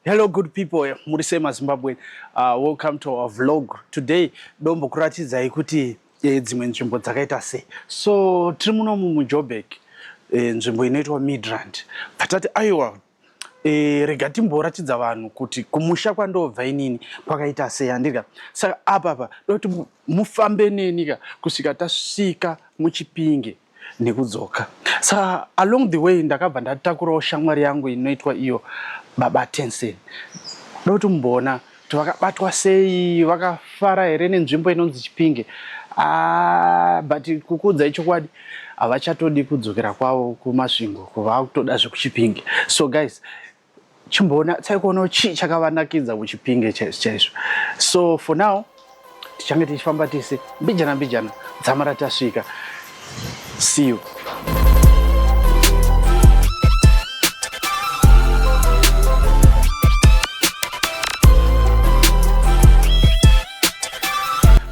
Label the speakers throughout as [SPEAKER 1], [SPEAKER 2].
[SPEAKER 1] Hello good people, muri sei maZimbabwe? Welcome to our vlog. Today dombokuratidzai kuti dzimwe nzvimbo dzakaita sei. So tiri munomu muJoburg, nzvimbo inoitwa Midrand. Patati aiwa rega timboratidza vanhu kuti kumusha kwandobva inini kwakaita sei handika. Saka apa pa doti mufambe neni ka kusvika tasvika muChipinge nekudzoka. Saka along the way ndakabva ndatakurawo shamwari yangu inoitwa iyo Baba Tensen. Doti mumboona kuti vakabatwa sei, vakafara here nenzvimbo inonzi Chipinge. But kukuudzai chokwadi havachatodi kudzokera kwavo kuMasvingo, vakutoda zvekuChipinge. So guys, chimboona tsaikuonawo chii chakavanakidza kuChipinge chaizvo chaizvo. So for now tichange tichifamba tese mbijana mbijana dzamara tasvika. See you.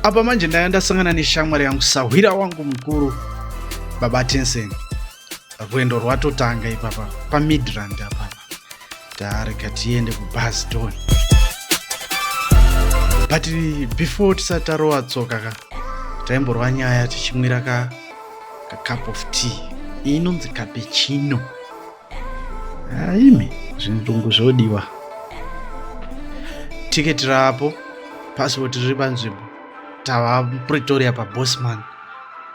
[SPEAKER 1] Apa manje ndanga ndasangana neshamwari yangu sahwira wangu mukuru Baba Tensen. Rwendo rwatotanga ipapa paMidrand apapa. Tarega tiende kubhazi toni. But before tisati tarova tsoka ka taimborwa nyaya tichimwira ka cup of tea. Iyi inonzi cappuccino. Aimi zvinzungu zvodiwa. Tiketi rapo, passport riri panzvimbo. Tava Pretoria paBosman.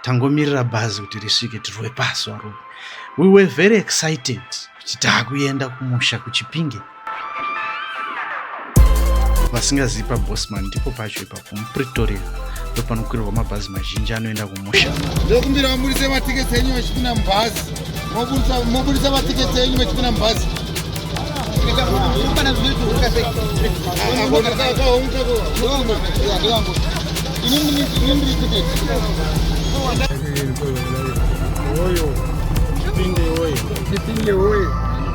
[SPEAKER 1] Tangomirira bhazi kuti risvike tirove pasi varume. We were very excited kuti taakuenda kumusha kuChipinge. Vasingazivi paBosman ndipo pacho ipapo muPretoria ndopanokwirwa mabhazi mazhinji anoenda kumusha.
[SPEAKER 2] Ndokumbira vaburitse matiketi enyu vachipinda mubhazi. Moburitsa matiketi enyu vachipinda mubhazi. Chipinge woye,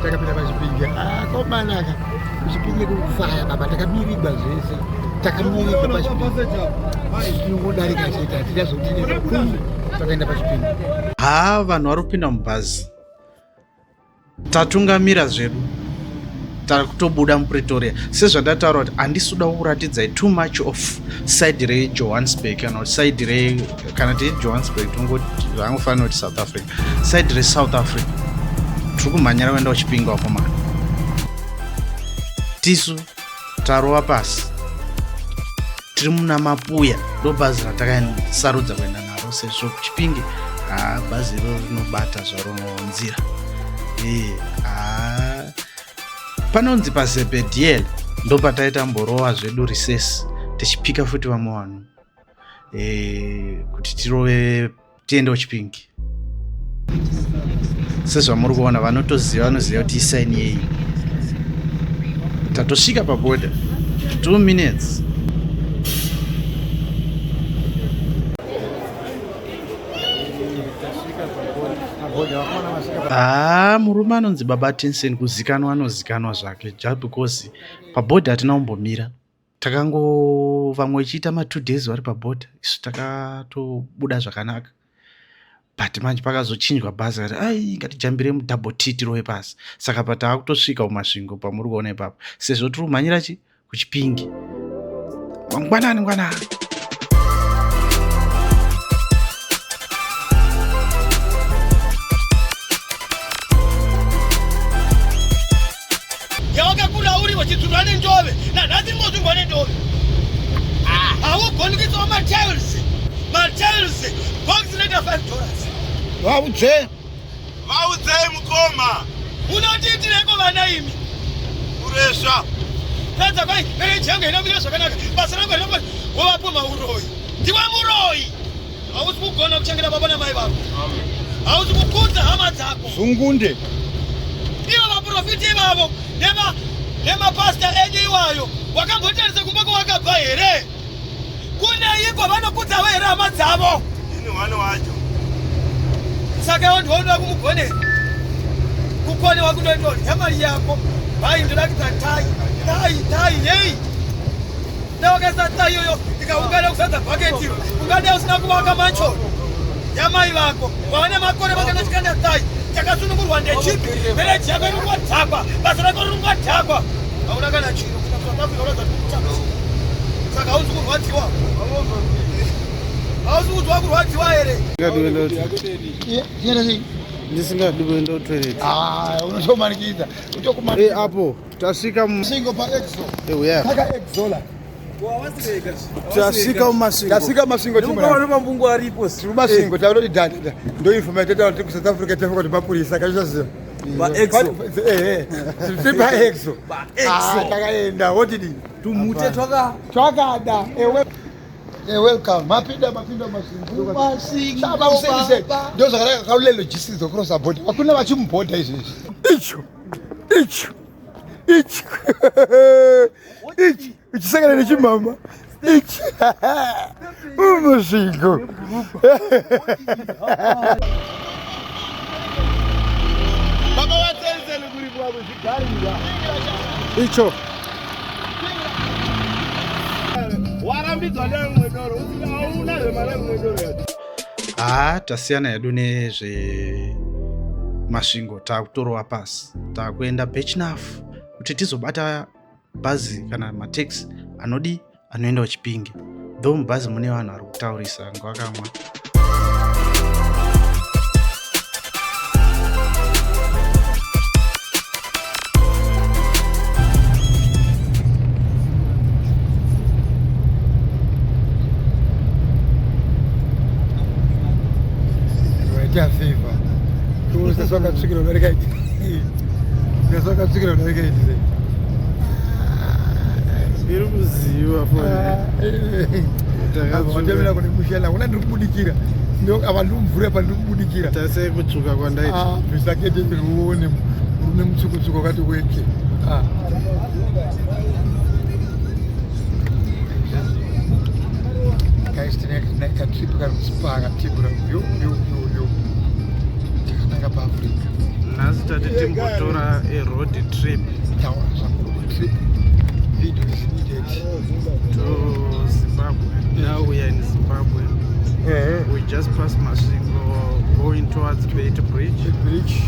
[SPEAKER 2] takapinda paChipinge. Komanaka kuChipinge kufaya baba, takamirigwa zvese, takamirigwa paChipinge, tinongodarika chete, hatichazotine takaenda paChipinge.
[SPEAKER 1] Haa vanhu vari kupinda mubhazi, tatungamira zvedu, takutobuda muPretoria. Sezvandataura kuti handisi kuda kukuratidzai too much of side reJohannesburg kana kuti side re kana tiri Johannesburg tongoti zvangofanira kuti South Africa, side reSouth Africa. Tiri kumhanyira kuenda kuChipinge wakomana. Tisu tarova pasi tiri muna Mapuya, ndo bhazi ratakasarudza kuenda naro sezvo kuChipinge haa bhazi iro rinobata zvaro nzira. Panonzi paZebediel ndo pataita mborova zvedu recess tichipika futi vamwe vanhu kuti tirove tiende kuChipinge. Sezvamuri kuona vanotoziva vanoziva kuti isaini yei. Tatosvika paborder 2 minutes. Murume anonzi Baba Tensen kuzikanwa anozikanwa zvake just because pabhodha hatina kumbomira. Takango vamwe vachiita ma 2 days vari pabhodha, isu takatobuda zvakanaka. But manje pakazochinjwa bhazi akati ai ngatijambire mudouble T tirove pasi. Saka patakutosvika kuMasvingo pamuri kuona ipapo sezvo tiri kumhanyira chi kuChipinge mangwanani ngwanani.
[SPEAKER 3] Yawakakura uri wachidzurwa nendove, nanhasi ngodzurwa nendove. Haugoni kuisawo matiles, matiles box rinoita $5.
[SPEAKER 2] Vaudze.
[SPEAKER 4] Vaudzei mukoma.
[SPEAKER 3] Unotiitireko vana imi?
[SPEAKER 4] Kuresva.
[SPEAKER 3] Pedza kwai marriage yangu haina kumira zvakanaka, basa rangu harina kumira. Wovapo mauroyi. Ndiwe muroyi. Hausi kugona kuchengeta baba namai vako. Hausi kukudza hama dzako.
[SPEAKER 2] Zungunde.
[SPEAKER 3] Ivo vaprofiti ivavo nemapasta enyu iwayo wakambotarisa kumba kwawakabva here? Kune iko vanokudzawo here hama dzavo?
[SPEAKER 4] Ini mwana wacho.
[SPEAKER 3] Saka iwe ndiwe unoda kumugonera. Kukonewa kunoitwa udya mari yako. Bhai ndoda kuita tai, tai, tai yei. Dai wakaisa tai iyoyo ikaungana kuzadza bhaketi iro. Ungadai usina kuvaka manchoni yamai vako. Vava nemakore vakanochikanda tai. Chakasunungurwa ndechipi? Marriage yako iri kungodhakwa, basa rako riri kungodhakwa. Hauna kana kana chiro kuita South Africa unoza kuti saka hauzi kurwadziwa hauzi kunzwa kurwadziwa here
[SPEAKER 1] ndisingadi kuenda kutoilet
[SPEAKER 2] Ah, unotomanikidza
[SPEAKER 1] Eh, apo tasvika
[SPEAKER 2] utokumasingo paexo
[SPEAKER 1] uya
[SPEAKER 2] taka exola
[SPEAKER 1] tasvika mumasvingo
[SPEAKER 2] tasvika masvingo
[SPEAKER 3] mambungu aripo
[SPEAKER 2] tiri masvingo takuti dada ndoinformate taura tiri kusouth africa tafika kuti mapurisa kazvisaziva tiri paexo takaenda wotidii
[SPEAKER 3] tumute twaka
[SPEAKER 2] twakada ewe welcome mapinda mapinda masvingo ndo zvakanaka kaule logistics dzocrossa border vakuna vachimubhodha izvezvi icho icho icho icho uchisangana nechimama ichi umusvingo baba vatenzeni kuripwa kuzvigarira
[SPEAKER 1] icho
[SPEAKER 4] warambidzwa nemumwe doro hauna zvemari yemumwe doro yacho
[SPEAKER 1] haa tasiyana hedu nezvemasvingo takutorova pasi takuenda Birchenough kuti tizobata bhazi kana mataxi anodi anoenda kuchipinge though mubhazi mune vanhu vari kutaurisa ngwakamwa
[SPEAKER 2] waita favor usaswakatsvikira udarika usaswakatsvikira udarika iti
[SPEAKER 1] iri kuziva
[SPEAKER 2] watemera kune mushana kuna ndiri kubudikira apa ndiri mvura pa ndiri kubudikira
[SPEAKER 1] tasei kutsvuka kwandaita
[SPEAKER 2] bvisa kete uone murume mutsukutsuku wakati weke Ah. Guys, tine katrip kari kuspa katibura yo yo yo yo takananga paafrica
[SPEAKER 1] nhasi tati timbotora aroad trip
[SPEAKER 2] taura zvako trip video is needed
[SPEAKER 1] to Zimbabwe. Now we are in Zimbabwe. We just passed Masvingo going towards Beitbridge.
[SPEAKER 2] Bridge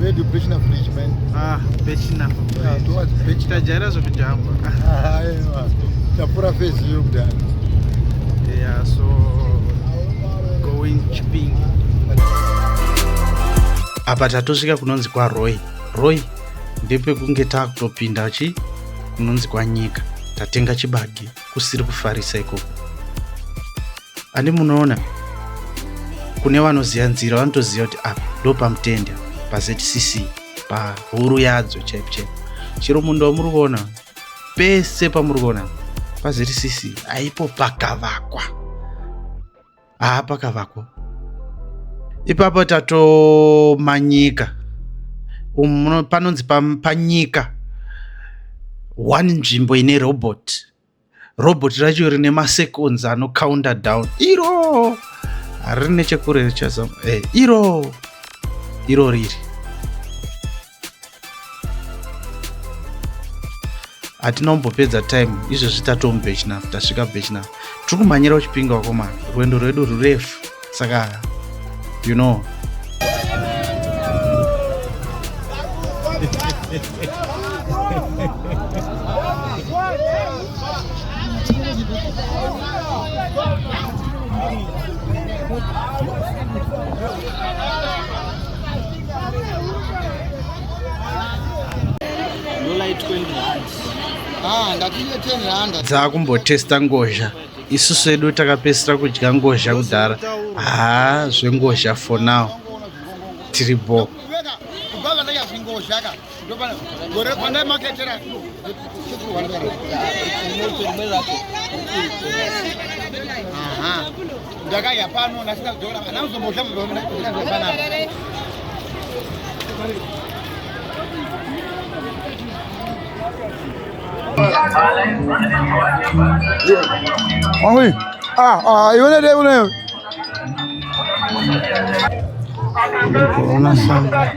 [SPEAKER 2] where do bridge na bridge man
[SPEAKER 1] Ah, Birchenough
[SPEAKER 2] yeah,
[SPEAKER 1] Bridge.
[SPEAKER 2] towards bridge
[SPEAKER 1] Tajaira zvekujamba.
[SPEAKER 2] aiwa tapfuura phase iyo kudhara
[SPEAKER 1] Yeah, so going Chipinge. Apa tatosvika kunonzi kwaRoy. Roy ndepekunge takutopinda chi kunonzi kwanyika. Tatenga chibage kusiri kufarisa ikoko. Andi munoona kune vanoziva nzira vanotoziva kuti apa ndo pamutende paZCC pahuru yadzo chaipo chaipo. Chero munda wamuri kuona pese pamuri kuona paZCC aipo pakavakwa haa pakavakwa ipapo tatomanyika umu panonzi panyika one nzvimbo ine robot robot racho rine maseconds anocounter down iro hariri nechekure richazama eh, iro iro riri hatina kumbopedza time izvezvi tatomuBirchenough tasvika Birchenough tiri kumhanyira kuchipinga wakomana rwendo rwedu rurefu saka you know Dzakumbotesta ngozha isusu edu takapedzisira kudya ngozha kudhara. Haa zvengozha for now tiri bo.
[SPEAKER 2] Ndakaya pano ndasina kudhora anamuzombosha panapa. Oi. Ah, ah, iwe nede une.
[SPEAKER 1] Corona sana.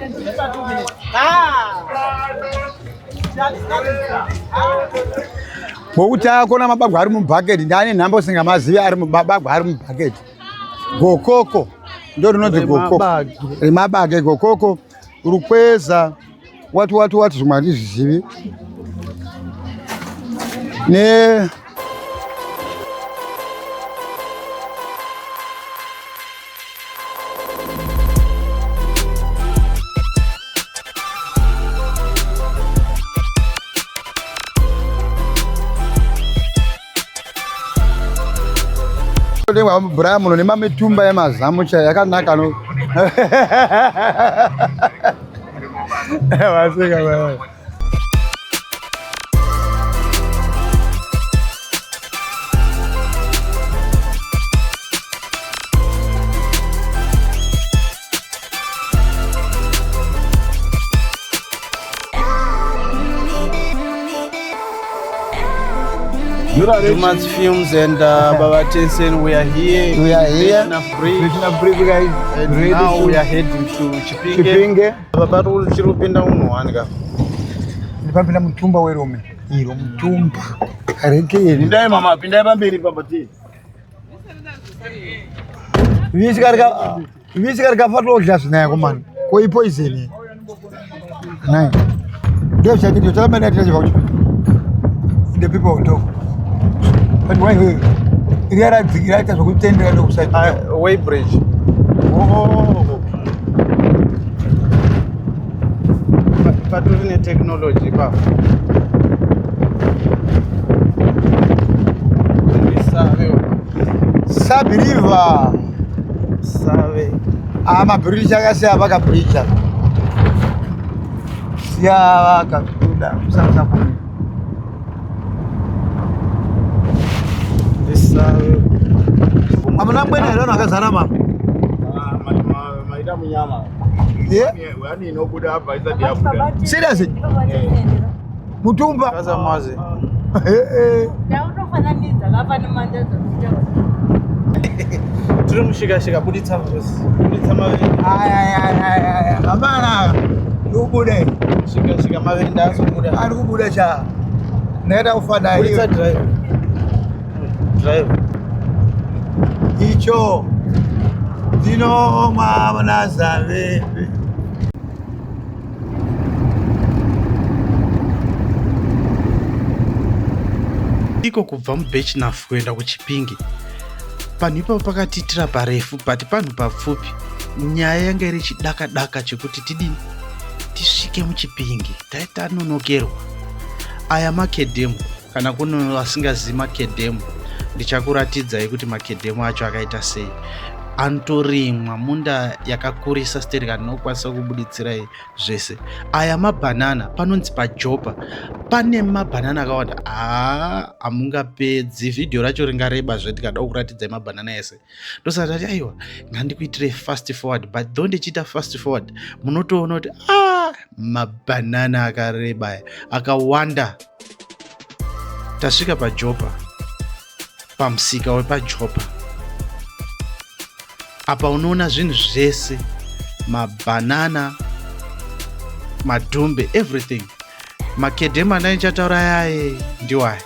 [SPEAKER 2] Ngokuti akona mabagwa ari mubhaketi ndane nhambo singamazivi ari mabagwa ari mubhaketi. Gokoko ndo rinonzi gokoko. Remabage gokoko rukweza wati wati wati zvimwe handizvizivi. Ne Brian muno nemamitumba yemazamu chaiyo yakanaka no. Vaseka baba.
[SPEAKER 1] Dumas Films and Baba Tensen, we are here.
[SPEAKER 2] We are here.
[SPEAKER 1] Krishna Bridge.
[SPEAKER 2] Krishna Bridge, guys.
[SPEAKER 1] And
[SPEAKER 2] Ready
[SPEAKER 1] now
[SPEAKER 2] to
[SPEAKER 1] we are heading to Chipinge.
[SPEAKER 2] Chipinge.
[SPEAKER 1] Baba pari tiri kupinda munhu wani ka.
[SPEAKER 2] Ndipapinda mutumba werume. Iro mutumba. Rekeri.
[SPEAKER 4] Pindai mama, pindai pamberi papa tii.
[SPEAKER 2] Visika rikafa todya zvinaya komana. Ko ipoison. Nai. Ndio chatiri chakamene tichibva kuchipinge. The people will talk. But why here? Riya radzikira raita zvokutendera ndokusati.
[SPEAKER 1] Way bridge. Oh. Patori netechnology ipapo. Save.
[SPEAKER 2] Sabi River.
[SPEAKER 1] Save.
[SPEAKER 2] Ah, mabridge akasiya vakabridge. Siya vakabuda musamusakumi.
[SPEAKER 1] Save.
[SPEAKER 2] Hamuna mbwena here vanhu vakazara mama?
[SPEAKER 4] Maita munyama.
[SPEAKER 2] Yeah?
[SPEAKER 4] Yani inobuda apa isati yabuda.
[SPEAKER 2] Seriously? Mutumba.
[SPEAKER 1] Kaza mazi.
[SPEAKER 5] Ndautofananidza kapane manda dzokuita.
[SPEAKER 1] Tiri mushikashika buditsa buditsa mavende.
[SPEAKER 2] Hapana. Ubude.
[SPEAKER 1] Shikashika mavende azobuda.
[SPEAKER 2] Ari kubuda cha. Ndaita kufada
[SPEAKER 1] Buditsa
[SPEAKER 2] iyo.
[SPEAKER 1] drive. Drive.
[SPEAKER 2] Icho. Dzinomwa nazave.
[SPEAKER 1] Iko kubva muBirchenough kuenda kuChipinge. Panhu ipapo pakatiitira parefu but panhu papfupi. Nyaya yanga iri chidaka daka chekuti tidini tisvike muChipinge tai tanonokerwa. Aya makedhemu kana kune vasingazivi makedhemu ndichakuratidzai kuti makedhemu acho akaita sei. Anotorimwa munda yakakurisa stereka ndinokwanisa kubuditsirai zvese. Aya mabhanana panonzi paJopa pane mabhanana akawanda. Haa hamungapedzi vhidhiyo racho ringareba zve tikada kukuratidzai mabhanana ese. Ndosaka tati aiwa ngandikuitirei fast forward but though ndichiita fast forward munotoona kuti ah mabhanana akareba aya akawanda. Tasvika paJopa pamusika wepaJopa. Apa unoona zvinhu zvese mabhanana madhumbe everything. Makedhemu andaichataura yaye ndiwaya.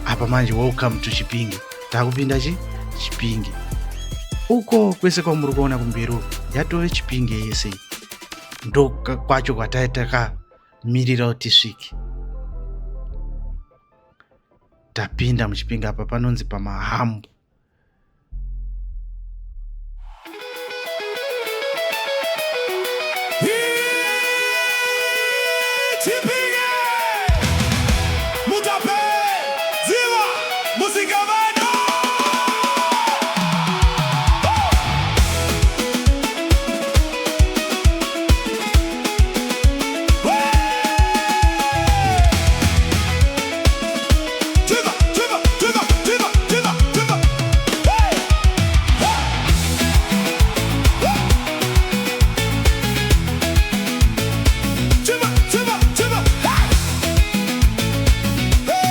[SPEAKER 1] Apa manje welcome to Chipinge. Takupinda Chipinge. Uko kwese kwamuri kuona kumberi uko yatove Chipinge yese. Ndo kwacho kwatai takamirira kuti tisvike. Tapinda muChipinge apa panonzi pamahambu.
[SPEAKER 6] Chipinge! Mutape! Ziva! Musingavano! Tiva! Tiva! Tiva! Tiva! Tiva! Tiva! Hey! Tiva! Tiva! Tiva! Hey!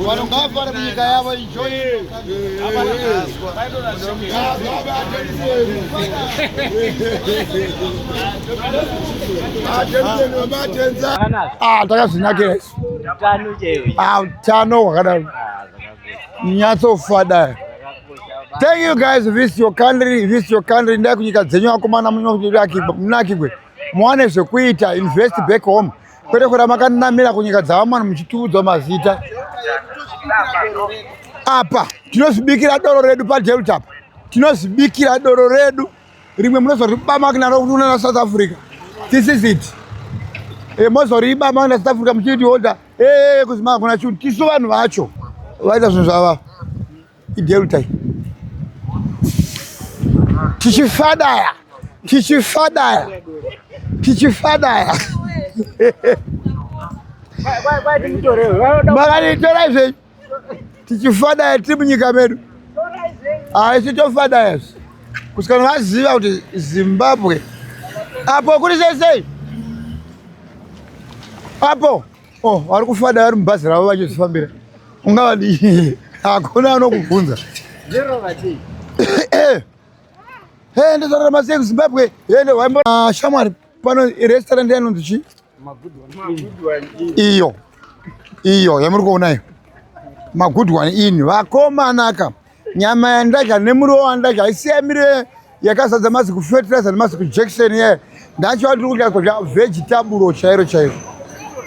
[SPEAKER 2] Vanhu ngavafare munyika yavo enjoy. Ah, takazvinakira isu. Ah, utano hwakadaro. Nyatsofadaya. Thank you guys, visit your country, visit your country. Ndai kunyika dzenyu akomana munakigwe. Muwane zvekuita, invest back home. Kwete kwera makanamira kunyika dzavamwe muchituudzwa mazita. Apa tinozvibikira doro redu paDelta apa. Tinozvibikira doro redu. Rimwe munozoribama naro kuna South Africa. This is it. Eh, mozoribama na South Africa muchiti order. Eh, kuZimbabwe kuna chunhu. Tisu vanhu vacho vaita zvinhu zvava. IDelta iyi. Tichifadaya. Tichifadaya. Tichifadaya. Makatitora zvenyu. Tichifadaya tiri munyika medu. Haisi tofadaya izvi. Kusvikana vaziva kuti Zimbabwe apo kuri sei sei apo oh, vari kufadaya vari mubhazi ravo vachizvifambira ungavadii hakuna anokubvunza Hey, ndozorarama sei kuZimbabwe ah, shamwari pano restaurant yanonzi chii iyo iyo yamuri kuona iyo magood one in vakomanaka nyama yandadya nemuriwo wandadya haisi yamiriwo yakazadza mazi kufertilizer nemazi kujection ye ndachiva ndiri kudya kudya vegetable chairo chairo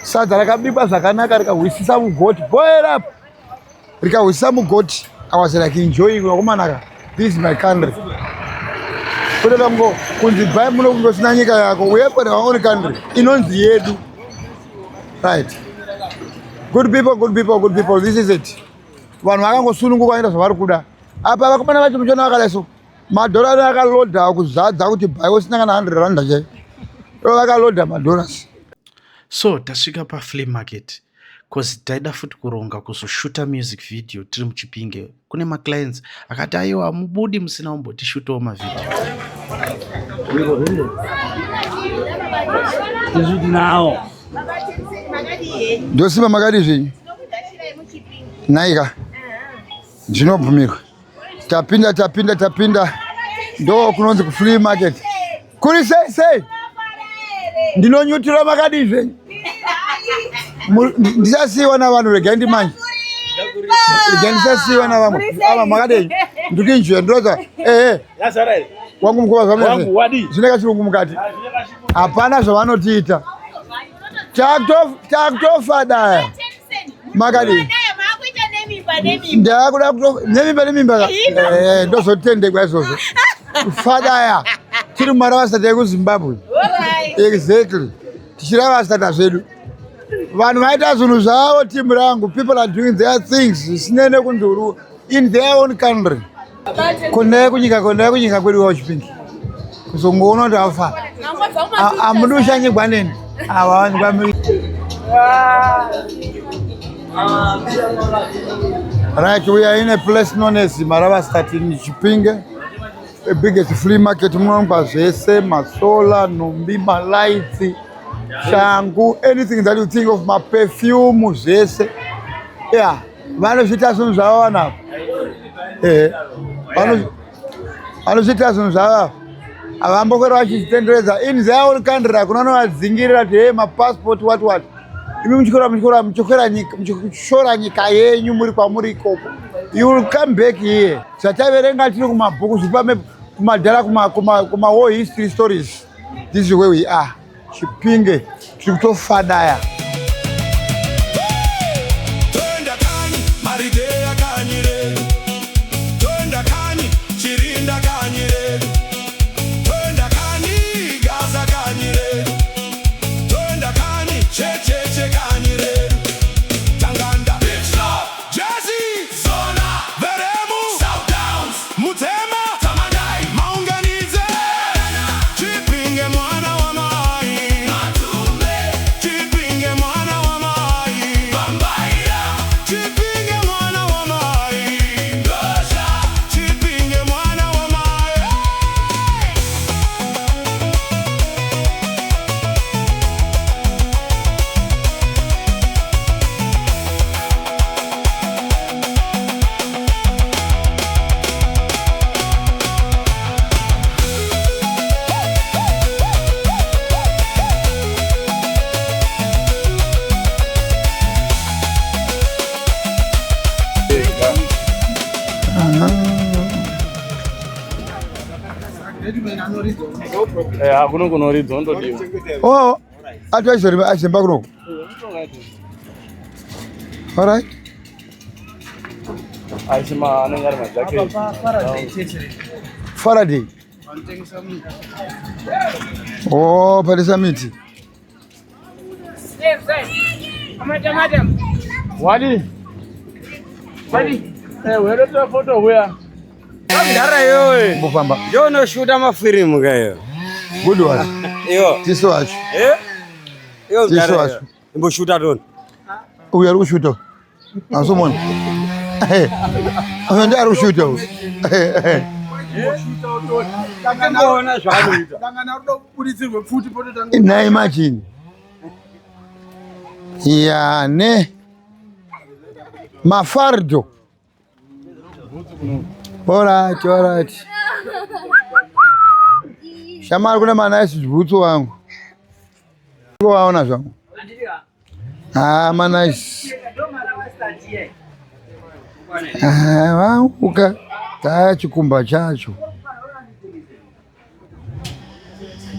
[SPEAKER 2] sadza rakabikwa zvakanaka rikahwisisa mugoti boil up rikahwisisa mugoti I was like enjoying vakomanaka this is my country kwete kango kunzi bvai muno kunge usina nyika yako we have got our own country inonzi yedu right good people good people good people this is it vanhu vakangosununguka vaita zvavari kuda apa vakomana vacho muchiona vakadai so madhora akalodha kuzadza kuti bhai usina kana 100 rand chai vakalodha madhoras
[SPEAKER 1] So tasvika paflea market cause taida futi kuronga kuzoshuta music video tiri muChipinge. Kune maclients akati aiwa hamubudi musina kumbotishutawo mavideo.
[SPEAKER 4] Isu tinawo.
[SPEAKER 2] Ndosima makadii zvenyu? Naika. Ndinobvumirwa. Tapinda tapinda tapinda. Ndo kunonzi ku flea market. Kuri sei sei? Ndinonyutira makadii zvenyu? Ndisasiiwa navanhu regai ndimanje. Regai ndisasiiwa navamwe. Ava makadii? Ndikinzwa ndoza. Eh eh. Wangu mukova zvamene. Zvine kachirungu mukati. Hapana zvavanotiita. Takutofa daya. Makadii? Ndakuda kuto nemimba nemimba ka. Eh, ndozotendekwa izvozvo. Fadaya. Tiri mumaravasata ekuZimbabwe. Exactly. Tichiravasata zvedu. Vanhu vaita zvinhu zvavo team rangu. People are doing their things zvisinei nekunzi uri in their own country. Kondai kunyika, kondai kunyika kwedu kwaChipinge. Kuzongoona kuti afa. Amudi kushanyigwa neni. Ava vanhu kwamuri. Right, we are in a place known as Marabastad in Chipinge, the biggest flea market. Munowanikwa zvese, masola, nhumbi, malights, shangu, anything that you think of, maperfume, zvese. Yeah, vanozviita zvinhu zvavo vanhu ava. Eh, vanozviita zvinhu zvavo ava. Havambokwera vachizvitenderedza. In their own country hakuna anovadzingirira kuti hey, mapassport what what. Imi muchikwera muchikwera muchikwera nyika muchishora nyika yenyu muri kwamuri ikoko. You will come back here. Zvataverenga tiri kumabhuku zviri pame kumadhara kuma kuma kuma war history stories. This is where we are. Chipinge tiri kutofadaya.
[SPEAKER 6] Toenda kanyi, Marideya kanyi redu. Toenda kanyi, Chirinda kanyi redu. Toenda kanyi, Gaza kanyi redu. Toenda kanyi, Checheche kanyi redu. Tanganda, Jersey, Zona, Veremu, South Downs, Mutema, Tamandai, Maunganidze, Chipinge mwana wa mai, Matumbe, Chipinge mwana wa mai, Bambaira, Chipinge mwana wa mai, Ngosha, Chipinge mwana wa mai.
[SPEAKER 4] Kuno kunoridzwa ndodiwa.
[SPEAKER 2] Oh, ati aizorima azemba kunoku. All right.
[SPEAKER 4] Aisi ma anenge ari majaketi.
[SPEAKER 2] Faraday. Oh, palisa miti.
[SPEAKER 4] Wadi. Wadi. Eh, werotora foto huya.
[SPEAKER 3] Mdara iyoyo.
[SPEAKER 2] Mbofamba.
[SPEAKER 3] Ndio unoshuta mafirimu kayo.
[SPEAKER 2] Good one.
[SPEAKER 3] Iyo.
[SPEAKER 2] Tiso wacho.
[SPEAKER 3] Eh? Iyo
[SPEAKER 2] Tiso
[SPEAKER 3] mdara.
[SPEAKER 2] wacho.
[SPEAKER 3] Imboshuta toni.
[SPEAKER 2] Uyu ari kushuta. Asomona. Uyu ndiye ari kushuta uyu.
[SPEAKER 3] Imboona zvaanoita.
[SPEAKER 2] Now imagine. Yeah, ne. Mafardo. All right, all right. Shamari kuna manaice bhutsu wangu. Waona zvangu. Ah, manaice. Ah, wanguka. Taya chikumba chacho.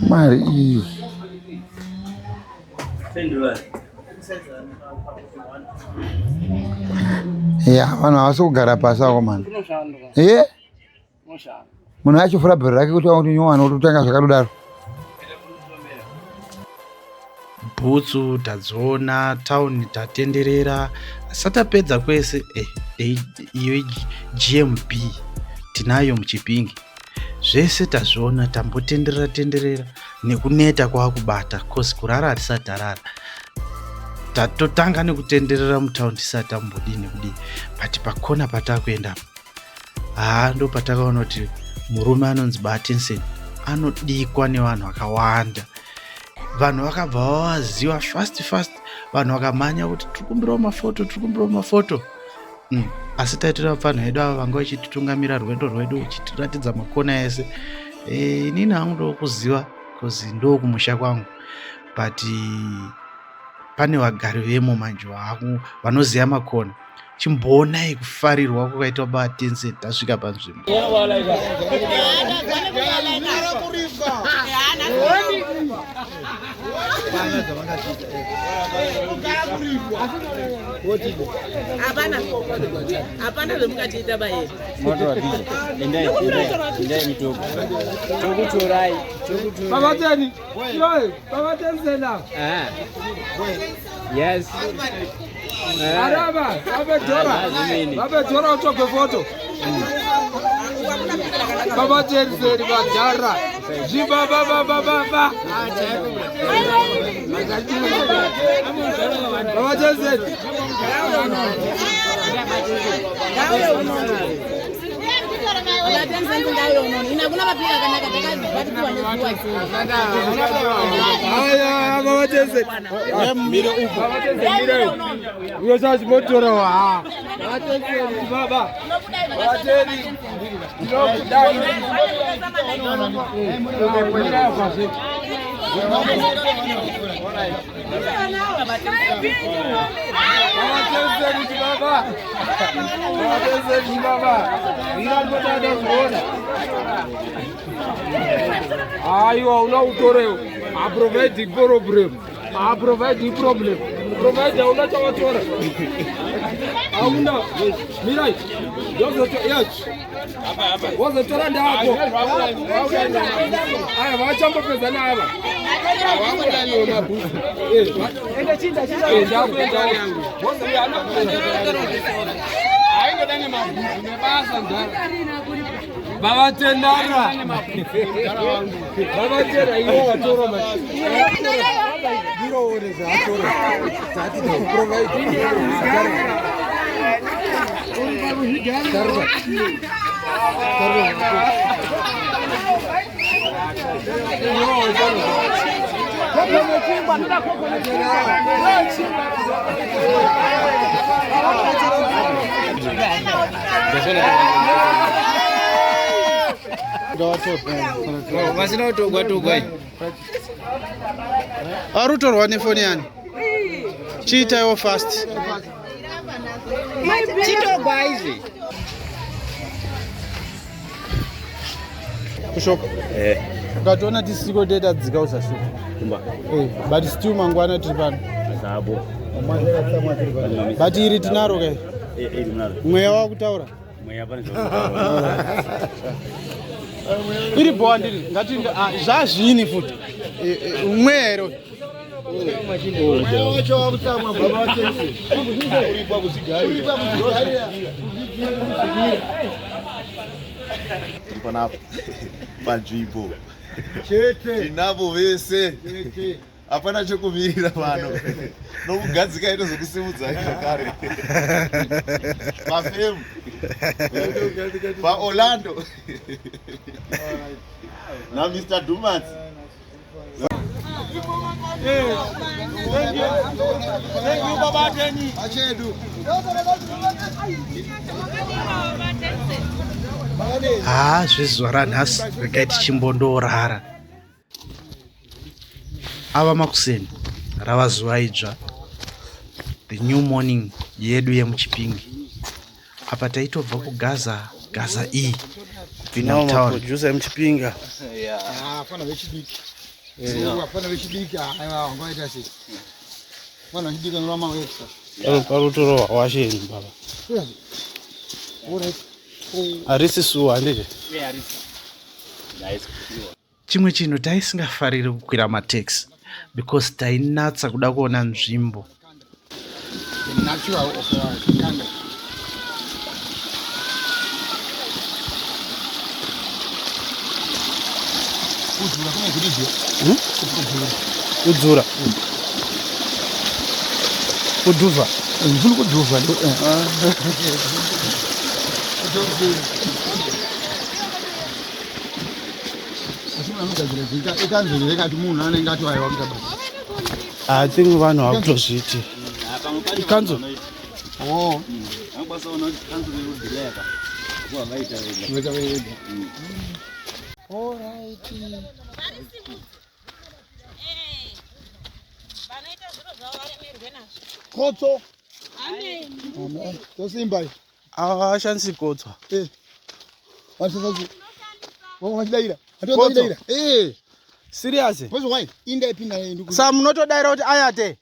[SPEAKER 2] Mari iyi. Ya, vanhu havasi kugara pasi vakomana. Ye? Munhu achifura bhero rake kuti wakuti nyowani wototanga zvakadodaro.
[SPEAKER 1] Bhutsu tadziona, town tatenderera, asi tapedza kwese eh, iyo GMB tinayo muChipinge. Zvese tazviona, tambotenderera tenderera nekuneta kwakubata cause kurara hatisati tarara. Tatotanga nekutenderera mutown tisati tambodii nekudii, but pakona patakuenda apa haa ndo patakaona kuti murume anonzi Batinson anodikwa nevanhu vakawanda. Vanhu vakabva vavaziva fast fast, vanhu vakamhanya kuti tiri kumbirawo mafoto, tiri kumbirawo mafoto. Asi taitora vapfanha vedu ava vanga vachititungamira rwendo rwedu vachitiratidza makona ese. Inini hangu ndokuziva cause ndokumusha kwangu, but pane vagari vemo manje vanoziva makona. Chimboonai kufarirwa kwakaitwa Batinson tasvika panzvimbo.
[SPEAKER 5] Hapana. Hapana zvemukatiita baye.
[SPEAKER 7] Endai, endai mutoko. Tokutorai, tokutorai.
[SPEAKER 3] Babateni. Yoy, babateni sena.
[SPEAKER 7] Ah. Yes.
[SPEAKER 3] Araba, babetora. Babetora utoke foto. Babateni seni badara. Jiba baba baba ba. Babateni seni. Aya, babateni seni. Mire uko. Mire uko. Uyo sasa motora wa. Babateni seni baba. Babateni. Ndinokudai. Aiwa unautorewo aprovide problem aprovide problem provide hauna chawatora hauna mirai wazotora ndako aya vachambopedza naava vavatendara vavatenda iwo watora
[SPEAKER 7] Vasina kutogwa togwa.
[SPEAKER 1] Arutorwa nefoni yani. Chiitaiwo fast.
[SPEAKER 7] Chitogwa izvi.
[SPEAKER 1] Kushop.
[SPEAKER 4] Eh.
[SPEAKER 1] Ukatoona tisiko data dzika usashuka.
[SPEAKER 4] Kumba.
[SPEAKER 1] Eh, but still mangwana tiri pano.
[SPEAKER 4] Zabo.
[SPEAKER 1] But iri tinaro kai.
[SPEAKER 4] Eh, iri munaro.
[SPEAKER 1] Mweya wakutaura.
[SPEAKER 4] Mweya pane zvakutaura.
[SPEAKER 1] Iri bhowa ndiri ngati ah, zvazvini futi. Eh, eh, Mweya here uyu?
[SPEAKER 2] Wacho wakutsamwa baba vateni. Uripa kuzigarira.
[SPEAKER 8] Tiri panapa panzvimbo
[SPEAKER 2] Chete.
[SPEAKER 8] tinavo vese
[SPEAKER 2] Chete.
[SPEAKER 8] hapana chekumirira pano nokugadzika inozokusimudzai zvakare pafemu paorlando namr dumats.
[SPEAKER 2] Achedu.
[SPEAKER 1] Haa, zvezuva ranhasi regai tichimbondorara. Ava makuseni, rava zuva idzva, the new morning yedu yemuChipingi. Apa taitobva kuGaza, Gaza E kupinda mutown.
[SPEAKER 4] Producer emuChipinga.
[SPEAKER 2] Ah, fana vechidiki. Vafana vechidiki aiwa wangaita sei? Vana vechidiki vanorwa maextra.
[SPEAKER 1] Parutorohwa washeni baba.
[SPEAKER 2] Alright.
[SPEAKER 1] Harisi suwa handiti? Chimwe chinhu taisingafariri kukwira mataxi because tainatsa kuda kuona nzvimbo.
[SPEAKER 2] The natural of our country. Kudzura kune zvirizvo.
[SPEAKER 1] Kudzura. Kudhuvha.
[SPEAKER 2] Ndifuna kudhuvha. Asi munhu anogadzira zviita ikanzuru yekati munhu anenge ati aiwa kuita basa.
[SPEAKER 1] I think vanhu vakutozviti. Ikanzuru.
[SPEAKER 2] Oh.
[SPEAKER 4] Vanokwanisa kuona kuti kanzuru iri kudhilaya ka. Vaita vega.
[SPEAKER 2] Vaita vega. All right.
[SPEAKER 5] Vanoita zviro zvavo varemerwe nazvo.
[SPEAKER 2] Kotso. Amen. Tosimba.
[SPEAKER 1] Havashandisi kotswa.
[SPEAKER 2] Eh. Vashandisa. Vachidaira. Hatodaira. Eh.
[SPEAKER 1] Serious?
[SPEAKER 2] Because why? Inda ipinda nduku.
[SPEAKER 1] Sa munotodaira kuti ayate.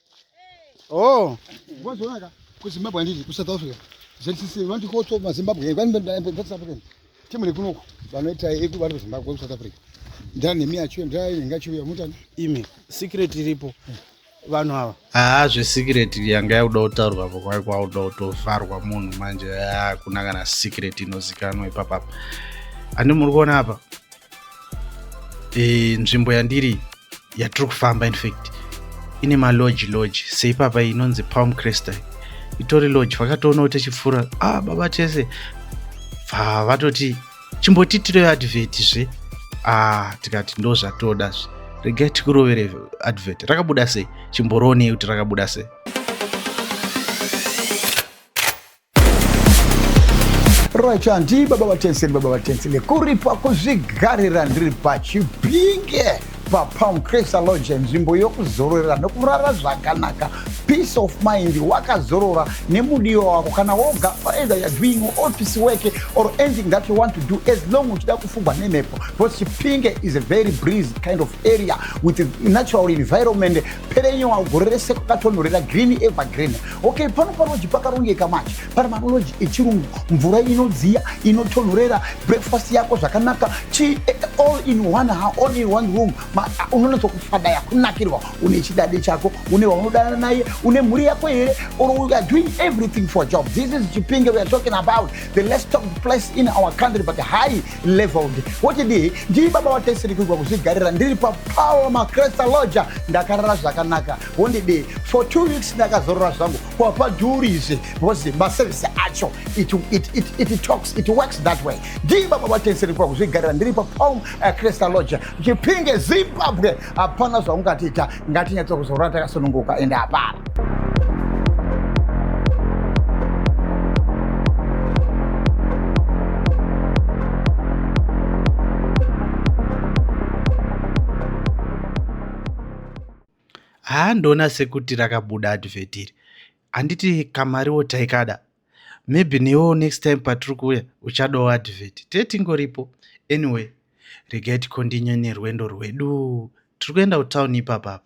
[SPEAKER 1] Oh.
[SPEAKER 2] Wazoona kuZimbabwe handiti kuSouth Africa. ZCC vanoti koto maZimbabwe vanoti South African. Timu rekunoko vanoita eku vari kuZimbabwe kuSouth Africa. Ndira nemi achiuya ndira inenge achiuya mutani.
[SPEAKER 1] Imi secret iripo vanhu ava. Haa zvesecret yanga yakuda kutaurwa apo kwai kwakuda kutovharwa munhu manje hakuna kana secret inozikanwa ipapapa. Handi muri kuona apa e, nzvimbo yandiri yatiri kufamba infact ine malodge lodge seipapa inonzi Palm Cresta itori lodge vakatoona kuti tichipfuura ah baba tese bva vatoti chimbotiitireyo advert zve ah tikati ndo zvatoda zve regai tikurovere advert rakabuda sei chimboronei kuti rakabuda sei.
[SPEAKER 2] Right, ndi baba vatenseni baba vatenseni kuripa kuzvigarira ndiri pachipinge paPalm Cresta Lodge, nzvimbo yokuzororera nokurara zvakanaka, peace of mind, wakazorora nemudiwa wako kana woga, either you're doing office work or anything that you want to do, as long uchida kufugwa nemhepo, because Chipinge is a very breeze kind of area with natural environment, perennial, gore rese kwakatonhorera, green evergreen. Okay, pano paloji pakarongeka manje, pane malodge echirungu, mvura inodziya inotonhorera, breakfast yako zvakanaka, chi all in one, all in one room. Unonatsa kufadaya kunakirwa, une chidade chako, une waunodanana naye, une mhuri yako here, or we are doing everything for job. This is Chipinge we are talking about, the less talked place in our country but high leveled. Wotidii ndii baba vateseri kuigwa kuzvigarira ndiri paPalm Cresta Lodge, ndakarara zvakanaka. Wondidii for 2 weeks ndakazorora zvangu kwapadhurizve because maservice acho it, it, it, it talks, it works that way. Ndii baba vateseri kuigwa kuzvigarira ndiri paPalm Cresta Lodge, Chipinge, Zimbabwe. Hapana zvaungatiita, ngatinyatso kuzorora takasununguka ende hapana.
[SPEAKER 1] Haa ndoona sekuti rakabuda advert iri. Handiti kamariwo taikada. Maybe newewo next time patiri kuuya uchadawo advert. Tee tingoripo. Anyway, regai tikontinue nerwendo rwedu. Tiri kuenda kutown ipapa apa.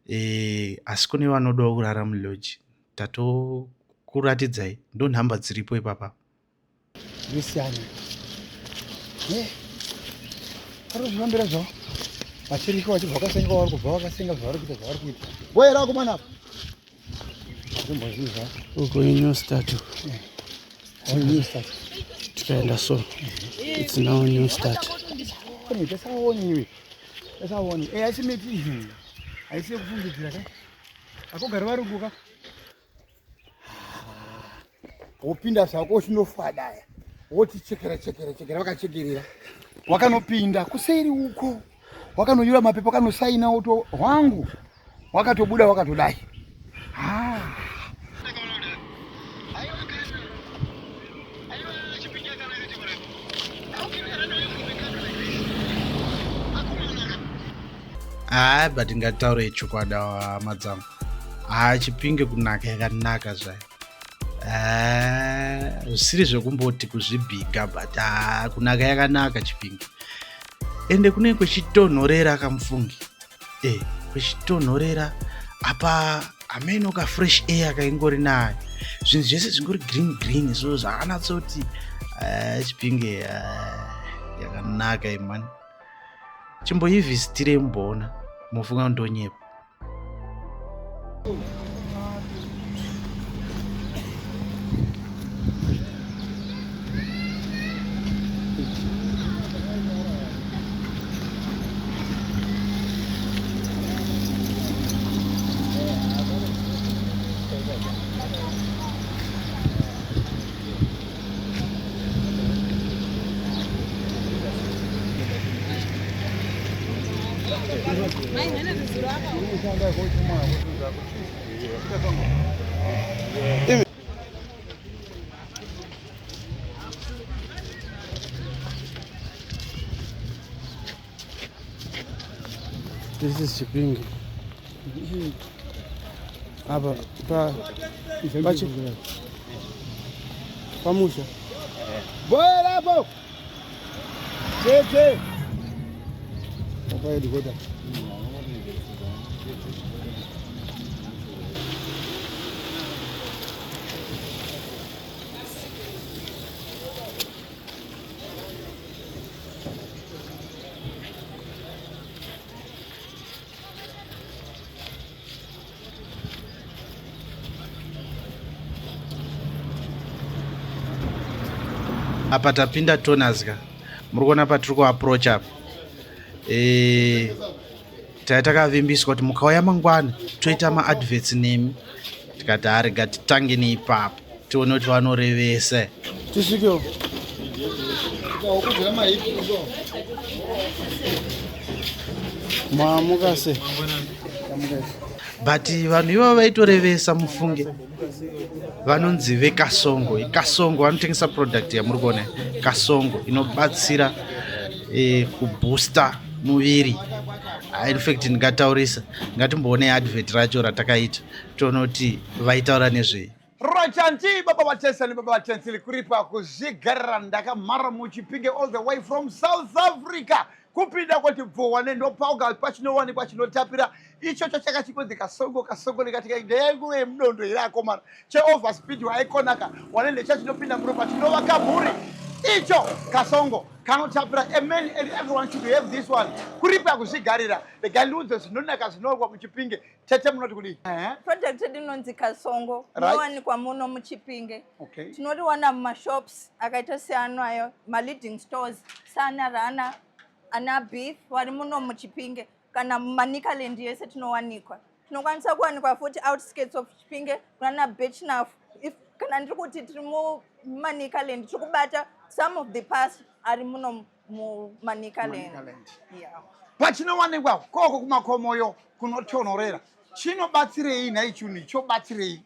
[SPEAKER 1] E, asi kune vanodawo kurara mulodge. Tatokuratidzai ndo nhamba dziripo ipapa.
[SPEAKER 2] Zvesiyana. Eh. Vari kuzvifambira zvavo. Vachiriko vachibva vakasenga kwavari kubva vakasenga zvavari kuita zvavari kuita. Woera akomana apa. Zvimbozviva.
[SPEAKER 1] Uko new start.
[SPEAKER 2] Oh, new start.
[SPEAKER 1] Tikaenda so. It's now new start.
[SPEAKER 2] Kune tesaoni iwe. Tesaoni. Eh, haisi miti. Haisi yekufungidzira ka. Akugara varungu ka. Wopinda zvako uchinofadaya, woti chekera chekera chekera, vakachekerera, wakanopinda kuseri uko, wakanonyora mapepa, wakanosaina, woto hwangu wakatobuda wakatodai.
[SPEAKER 1] Haa but ngataurei chokwadi hama dzangu, haa Chipinge kunaka yakanaka zvayo, zvisiri zvekumboti kuzvibhiga, but haa kunaka yakanaka Chipinge, ende kune kwechitonhorera kamufungi, e kwechitonhorera apa, hameno ka fresh air kaingori nayo, zvinhu zvese zvingori green green, so zvakanatsoti Chipinge yakanaka imani. Chimboivhisitirei mumboona, mofunga ndonyepa. This is Chipinge. Apa pa pachi pamusha.
[SPEAKER 2] Bora apo. Chete. Papa headquarter.
[SPEAKER 1] Apa tapinda toners ka. Muri kuona patiri kuapproach apa. Eh, taiva takavimbiswa kuti mukauya mangwana toita maadverts nemi. Tikati arega titange neipapo tione kuti vanorevesa.
[SPEAKER 2] Tisvikewo.
[SPEAKER 1] Mamuka sei? But vanhu ivavo vaitorevesa mufunge. Vanonzi vekasongo. Kasongo vanotengesa product yamuri kuona. Kasongo inobatsira kubooster muviri. In fact ndingataurisa, ngatimboonei advert racho ratakaita toona kuti vaitaura nezvei.
[SPEAKER 2] Rochanti baba vatesani baba vatensili kuripa kuzvigarira ndakamhara muChipinge all the way from South Africa kupinda kwati bvowa nendopauka pachinowanikwa chinotapira ichocho chakachingonzi kasongo kasongo ndikati ndeyenguve yemudondo here akomana cheoverspeed waikonaka wane ndechachinopinda muropa chinovaka mhuri icho kasongo kanotapira. A man and everyone should have this one. Kuripa kuzvigarira regai ndiudze zvinonaka zvinowanikwa muChipinge. Tete munoti kudii?
[SPEAKER 9] Product yedu inonzi Kasongo. Inowanikwa muno muChipinge. Tinoriwana mumashops akaita seanoayo maleading stores saana Rana, ana Beef vari muno muChipinge, kana muManicaland yese tinowanikwa. Tinokwanisa kuwanikwa futi outskirts of Chipinge kunana Birchenough. If kana ndiri kuti tiri muManicaland, tiri kubata some of the parts ari muno muManicaland. Yeah.
[SPEAKER 2] Pachinowanikwa koko kumakomoyo kunotonorera chinobatsirei nhai? Chinhu chobatsirei?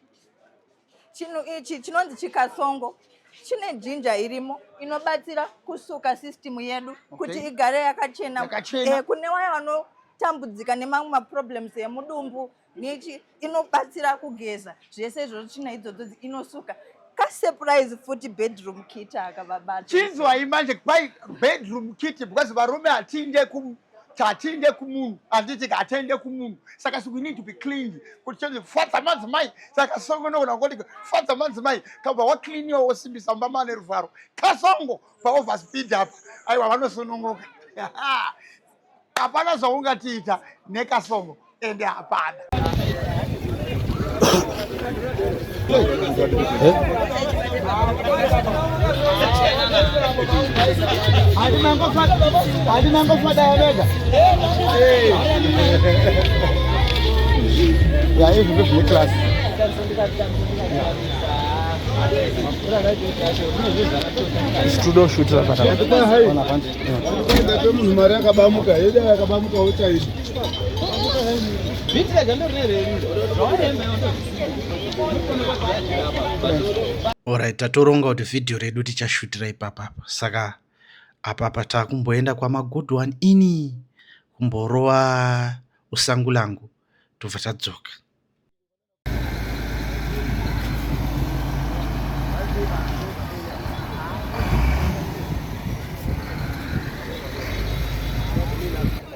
[SPEAKER 9] Chinhu ichi chinonzi chikasongo chine jinja irimo inobatsira kusuka system yedu kuti igare yakachena.
[SPEAKER 2] Yakachena.
[SPEAKER 9] Kune vaya vanotambudzika nemamwe maproblems emudumbu nechi, inobatsira kugeza zvese izvozvo. China idzodzo inosuka. Kasurprise futi, bedroom kit akavabata.
[SPEAKER 2] Chinzwai manje, kwai bedroom kit, because varume hatiinde ku hatiinde kumunhu, handiti? Hatiende kumunhu, saka so we need to be cleaned kuti chonzi fadza madzimai. Saka songo nogona kungoti fadza madzimai, kabva wacleaniwa, wosimbisa mumba mane ruvharo. Kasongo paoverspeed apa, aiwa, vanosununguka. Hapana zvaungatiita nekasongo, ende hapana. Handinangofada yavega ya izvi ndezvine class.
[SPEAKER 1] Tudoshutira.
[SPEAKER 4] Munhu mari yakabamuka yeda yakabamuka wochaidi.
[SPEAKER 1] Alright, tatoronga kuti vhidhiyo redu tichashutira ipapapa. Saka apapa takumboenda kwamagood one ini kumborova usangu langu, tobva tadzoka.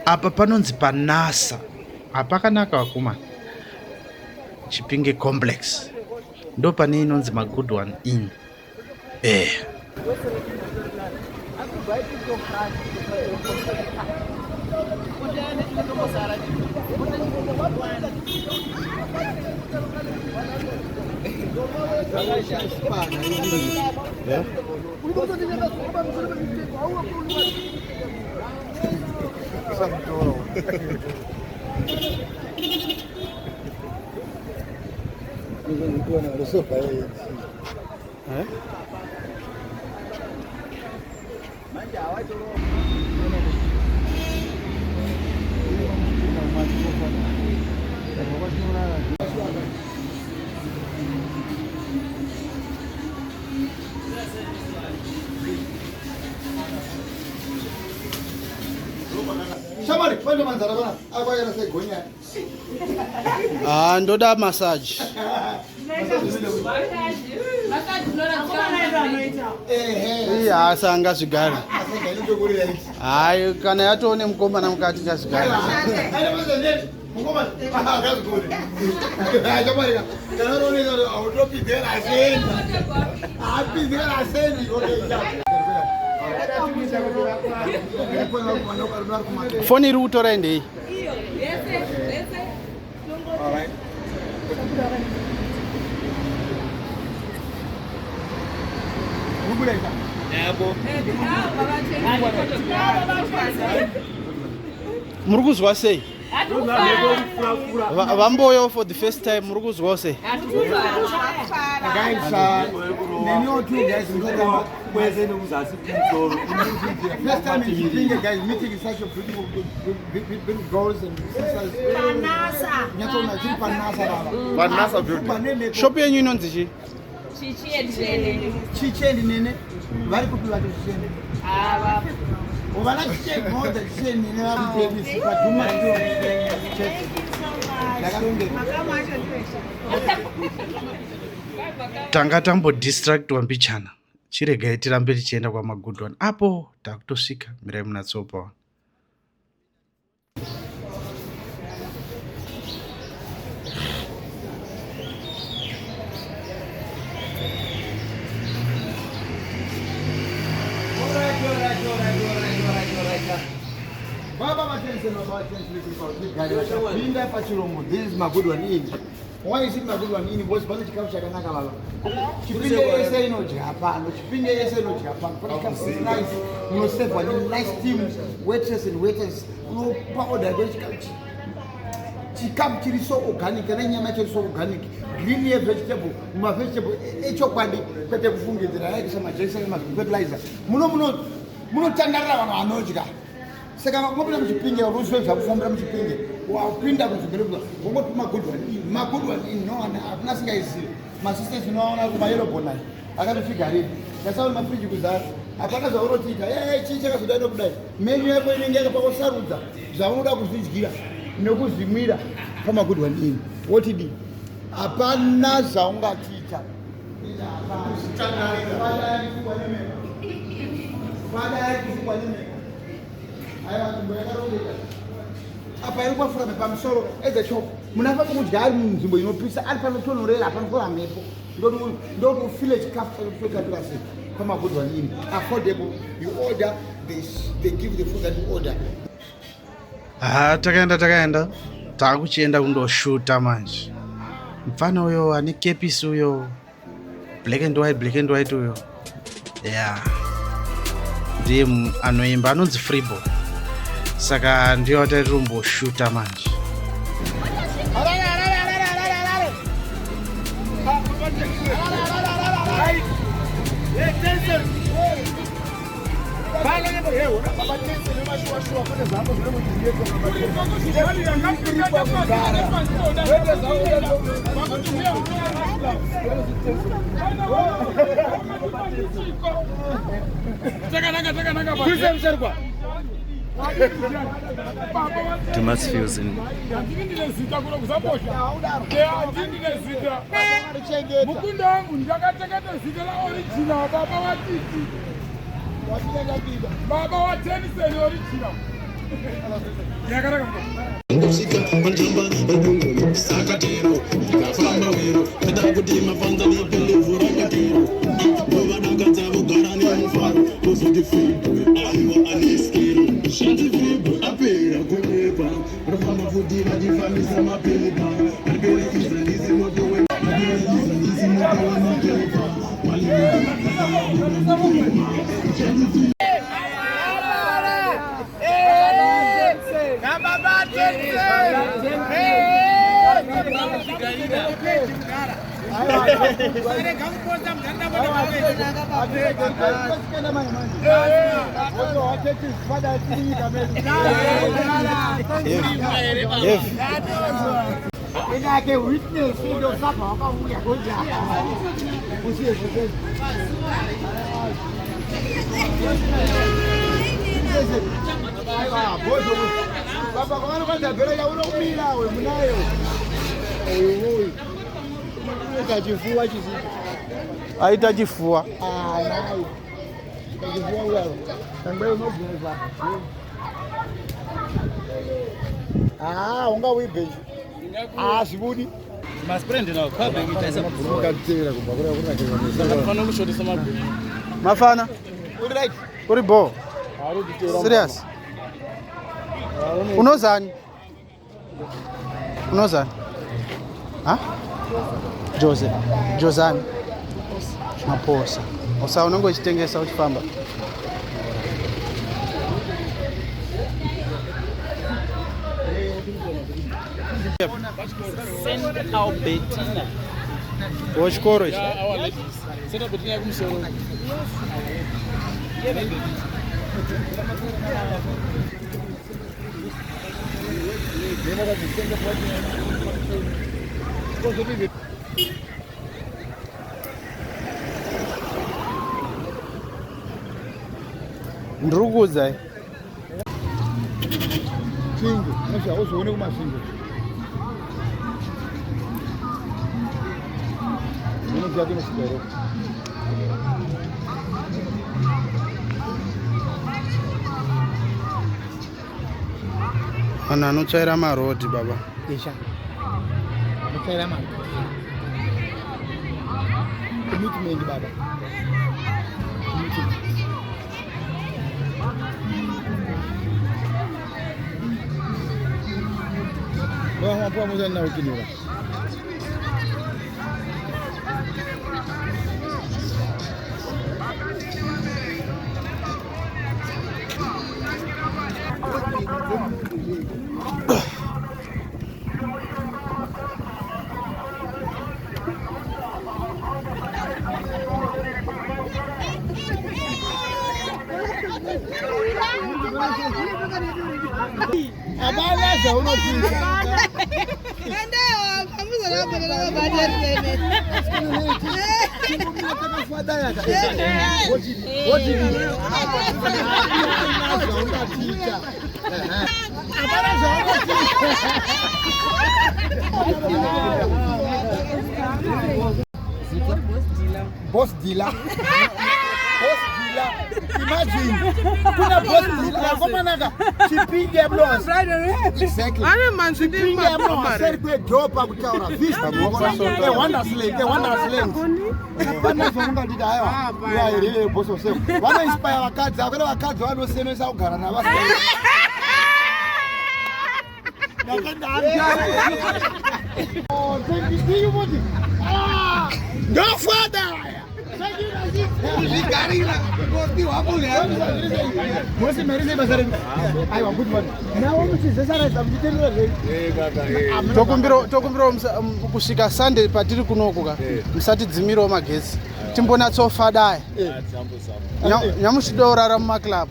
[SPEAKER 1] Apa panonzi panasa, hapakanaka vakomana. Chipinge complex ndo pane inonzi magood one inn.
[SPEAKER 2] Shamari, pane manzara pana akwaira segonya.
[SPEAKER 1] Ah, ndoda massage.
[SPEAKER 2] Ehe.
[SPEAKER 1] Iya, asi angazvigare.
[SPEAKER 2] Asega inotokurira ichi.
[SPEAKER 1] Hayi, kana yatoone mukomana mukati, ngazvigare.
[SPEAKER 2] Aine mazaneti mukomana akazigone. Shamari, kana unooneka autopidhera asendi. Apidhera asendi. Okay.
[SPEAKER 1] Foni iri kutora ndei?
[SPEAKER 2] All right. Rubuleita.
[SPEAKER 1] Gogo. Muri kuzwa sei? Vamboyo for the first time muri kuzwawo sei?
[SPEAKER 2] Guys, neniwo too guys, ndotamba
[SPEAKER 4] kwese nekuzasi kumusoro.
[SPEAKER 2] First time in Chipinge, guys, meeting is such a beautiful, beautiful girls and sisters.
[SPEAKER 5] Panasa.
[SPEAKER 2] Nyatsoona chiri panasa baba.
[SPEAKER 8] Panasa building.
[SPEAKER 2] Pane mhepo.
[SPEAKER 1] Shop yenyu inonzi chii?
[SPEAKER 5] Chichi and Nene.
[SPEAKER 2] Chichi and Nene. Vari kupi vacho Chichi and Nene?
[SPEAKER 5] Ava.
[SPEAKER 2] Vana Chichi and Mother, Chichi and Nene vari kupi padhuma ndo. Ndakarongeka.
[SPEAKER 1] Tanga tambodistractwa mbichana. Chiregai tirambe tichienda kwamagood one. Apo takutosvika mirai munatsopaona.
[SPEAKER 2] Baba vatense baba vatense pinda pachirungu this is my good one in why is it my good one in because pane chikafu chakanaka baba chipinge yese inodya pano chipinge yese inodya pano pane chikafu nice munosevwa ne nice team waitress and waiters unopa order yako chikafu chikafu chiri so organic kana nyama yacho so organic green ye vegetable mavegetable echokwadi kwete kufungidzira yaitisa majekiseni mafertilizer muno muno munotandarira vanhu vanodya saka mopinda muchipinge ruzive zvakufambira muchipinge wapinda kuzvibhedhlera wongoti magood one in magood one in no one hakuna asingaizivi masisters unoaona kumayelobonai akatosvika rini ndasaona mafriji kuzara hapana zvaunotiita ee chii chakazodai nokudai menyu yako inenge yakapa kusarudza zvaunoda kuzvidyira nekuzvimwira pamagood one in wotidii hapana zvaungatiita apa iri kwafura pamusoro as a shop munhu afamba kudya ari munzvimbo inopisa ari panotonorera apanofura mhepo ndoti ufile chikafu chakutokapira sei pamagood one in affordable you order they, they give the food that you order
[SPEAKER 1] Ha, takaenda takaenda taakuchienda kundoshuta manje. Mfana uyo ane kepisi uyo black and white black and white uyo yeah ndiye anoimba anonzi Freebo saka ndiyo atairomboshuta manje.
[SPEAKER 7] Dumas feels in
[SPEAKER 6] mukunda wangu ndakachengeta zita raoriginal baba watiti baba wateniseni original yakanaka
[SPEAKER 2] Inake witness ndosabva wakauya kudya baba kwavanokwanza bhero yaunokumira we munayo uyu uyu unoita chifuwa chisipo
[SPEAKER 1] Aita chifuwa.
[SPEAKER 2] anayo chifuwa uyaro tangwe unobvunza ah ungauibheji ah zvibudi
[SPEAKER 1] Mafana
[SPEAKER 2] uri right
[SPEAKER 1] uri bo serious unozani unozani ha Jose Josani Maposa. Usa unenge uchitengesa uchifamba.
[SPEAKER 7] Saint Albertina.
[SPEAKER 1] Wechikoro ichi.
[SPEAKER 4] Saint Albertina yekumusoro.
[SPEAKER 1] Ndiri kukuudzai.
[SPEAKER 2] Svingo, unosvika uzoone kumasvingo. Unoziva kunosvika here?
[SPEAKER 1] Vanhu anotsvaira marodhi baba.
[SPEAKER 2] Isha. Anotsvaira marodhi. Commitment baba. Commitment. Vamwe muzana ukinira. Hapana zvaunoziva. Boss dealer. Boss dealer. Imagine. Kuna boss dealer. Vakomanaka. Chipinge blows. Exactly. Chipinge blows. Seri kwedhopa kutaura. Fish. A wondrous land. A wondrous land. Hapana zvaungatiti aiwa. You are really a boss of self. Vanoinspire vakadzi. Hakuna vakadzi vanosemesa kugara navo. Oh, thank you. See you, Moti. Ah, ndofada. Kuzvigarira kungopiwa munhu. Mosi mari sei basa renyu? Aiwa, good one. Nawo muchizesaraiza muchitendera zvenyu.
[SPEAKER 1] Tokumbirawo kusvika Sunday patiri kunoku ka, musatidzimirawo magetsi, timbonyatsofadaya nyamuchida urara mumaclub.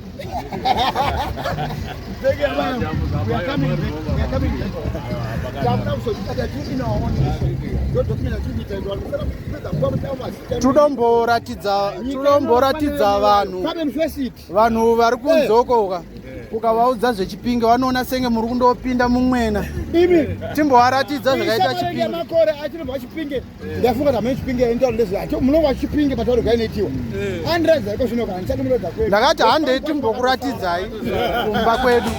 [SPEAKER 2] Thank you, man. We are coming back. We are coming back. Takuda kuzozvibata tiri in our own nation. Ndo document yatiri kuita ndo.
[SPEAKER 1] Tudomboratidza vanhu
[SPEAKER 2] Problem face it.
[SPEAKER 1] Vanhu vari kunzoko uka ukavaudza zvechipinge vanoona senge muri kundopinda mumwena.
[SPEAKER 2] Imi
[SPEAKER 1] Timbovaratidza zvakaita
[SPEAKER 2] Chipinge
[SPEAKER 1] Chipinge.
[SPEAKER 2] Makore achinobva Chipinge, ndafunga kuti hamene Chipinge endauro ndezve munongwa Chipinge patauro gainoitiwa andiradza iko zvino kana ndichati murodza kwedu.
[SPEAKER 1] Ndakati handei timbokuratidzai kumba kwedu.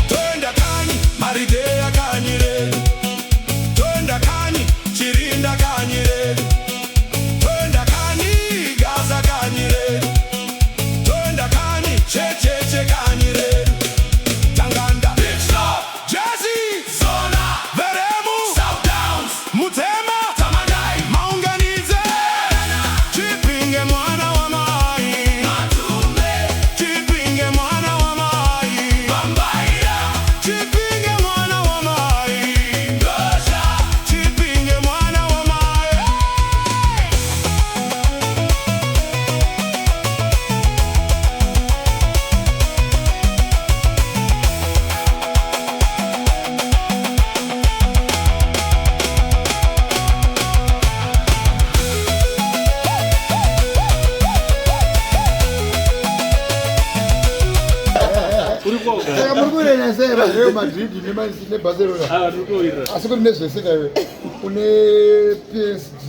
[SPEAKER 6] Toenda kanyi, Marideya kanyi redu. Toenda kanyi, Chirinda kanyi redu. Toenda kanyi, Gaza kanyi redu. Toenda kanyi, Checheche kanyi redu. Tanganda, Jesse, Zona, Veremu, South Downs, Mutema, Tamangai, Maunganidze, Chipinge mwana wa mai, Matumbe, Chipinge mwana wa mai, Bambaira, Chipinge mwana wa mai, Gosha, Chipinge mwana wa mai.
[SPEAKER 2] Saka muri kuirena sei vaReal Madrid neBarcelona? Asi kuri nezvese kaiwe, une PSG,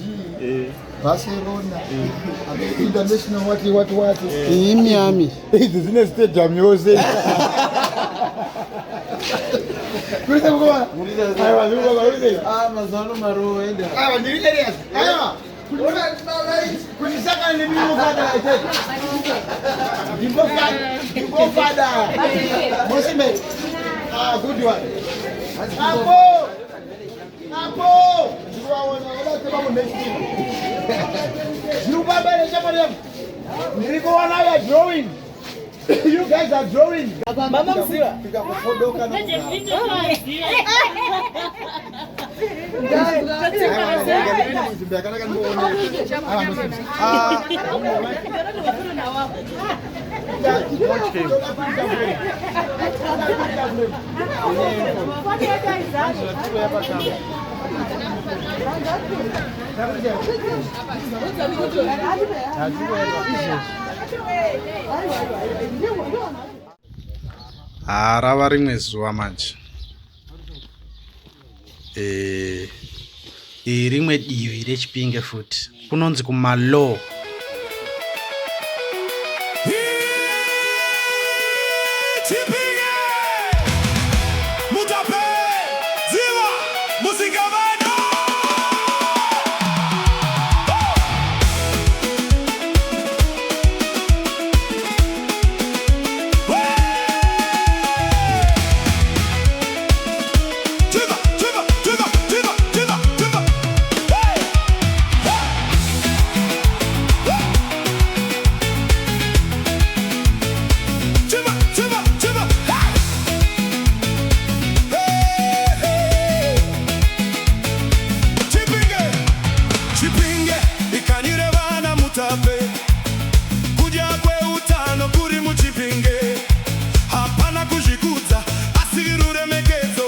[SPEAKER 2] Barcelona, international, wati wati wati.
[SPEAKER 1] Iyi Miami.
[SPEAKER 2] Idzi dzine stadium yose. Kurise mukoma. Aiwa, mukoma, kurise.
[SPEAKER 3] Mazano marowo ende.
[SPEAKER 2] Aiwa, ndiri serious. Aiwa. Kunisakana nemimofada chete. Ndimbofada. Ndimbofada. Mosime. Ah, good one. Apo. Apo. Ndikuvaona, vada kutema munhu nechitima.
[SPEAKER 4] Zviri kufamba here shamwari yangu? Ndiri kuona you are drawing. You guys are drawing.
[SPEAKER 7] Mama Mziva.
[SPEAKER 2] Tikakufodoka
[SPEAKER 1] Haa rava rimwe zuva manje. Eh, iri rimwe divi reChipinge futi. Kunonzi kuMalow.
[SPEAKER 6] Chipinge! Mutape! Ziva! Musingavano! Chiva! Chiva! Chiva! Chiva! Chiva! Chiva! Hey! Chiva! Chiva! Chiva! Hey! Hey! Hey! Chipinge! Chipinge! Ikanyire vana Mutape. Kudya kweutano kuri muChipinge. Hapana kuzvikudza asi ruremekedzo.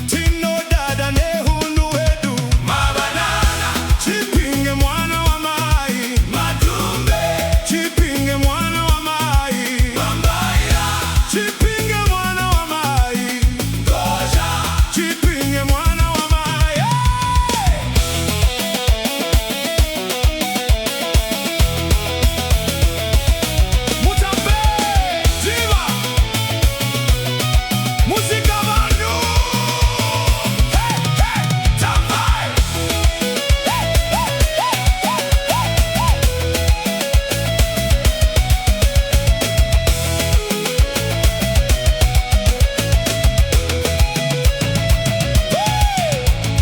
[SPEAKER 6] Tinodada nehunhu hwedu. Mabanana. Chipinge mwana wa mai. Madhumbe. Chipinge mwana wa mai. Bambaya. Chipinge mwana wa mai. Gosha. Chipinge mwana wa mai. Hey! Mutape! Ziva! Musika vanhu! Hey, hey! Tambai! Hey, hey, hey, hey, hey, hey!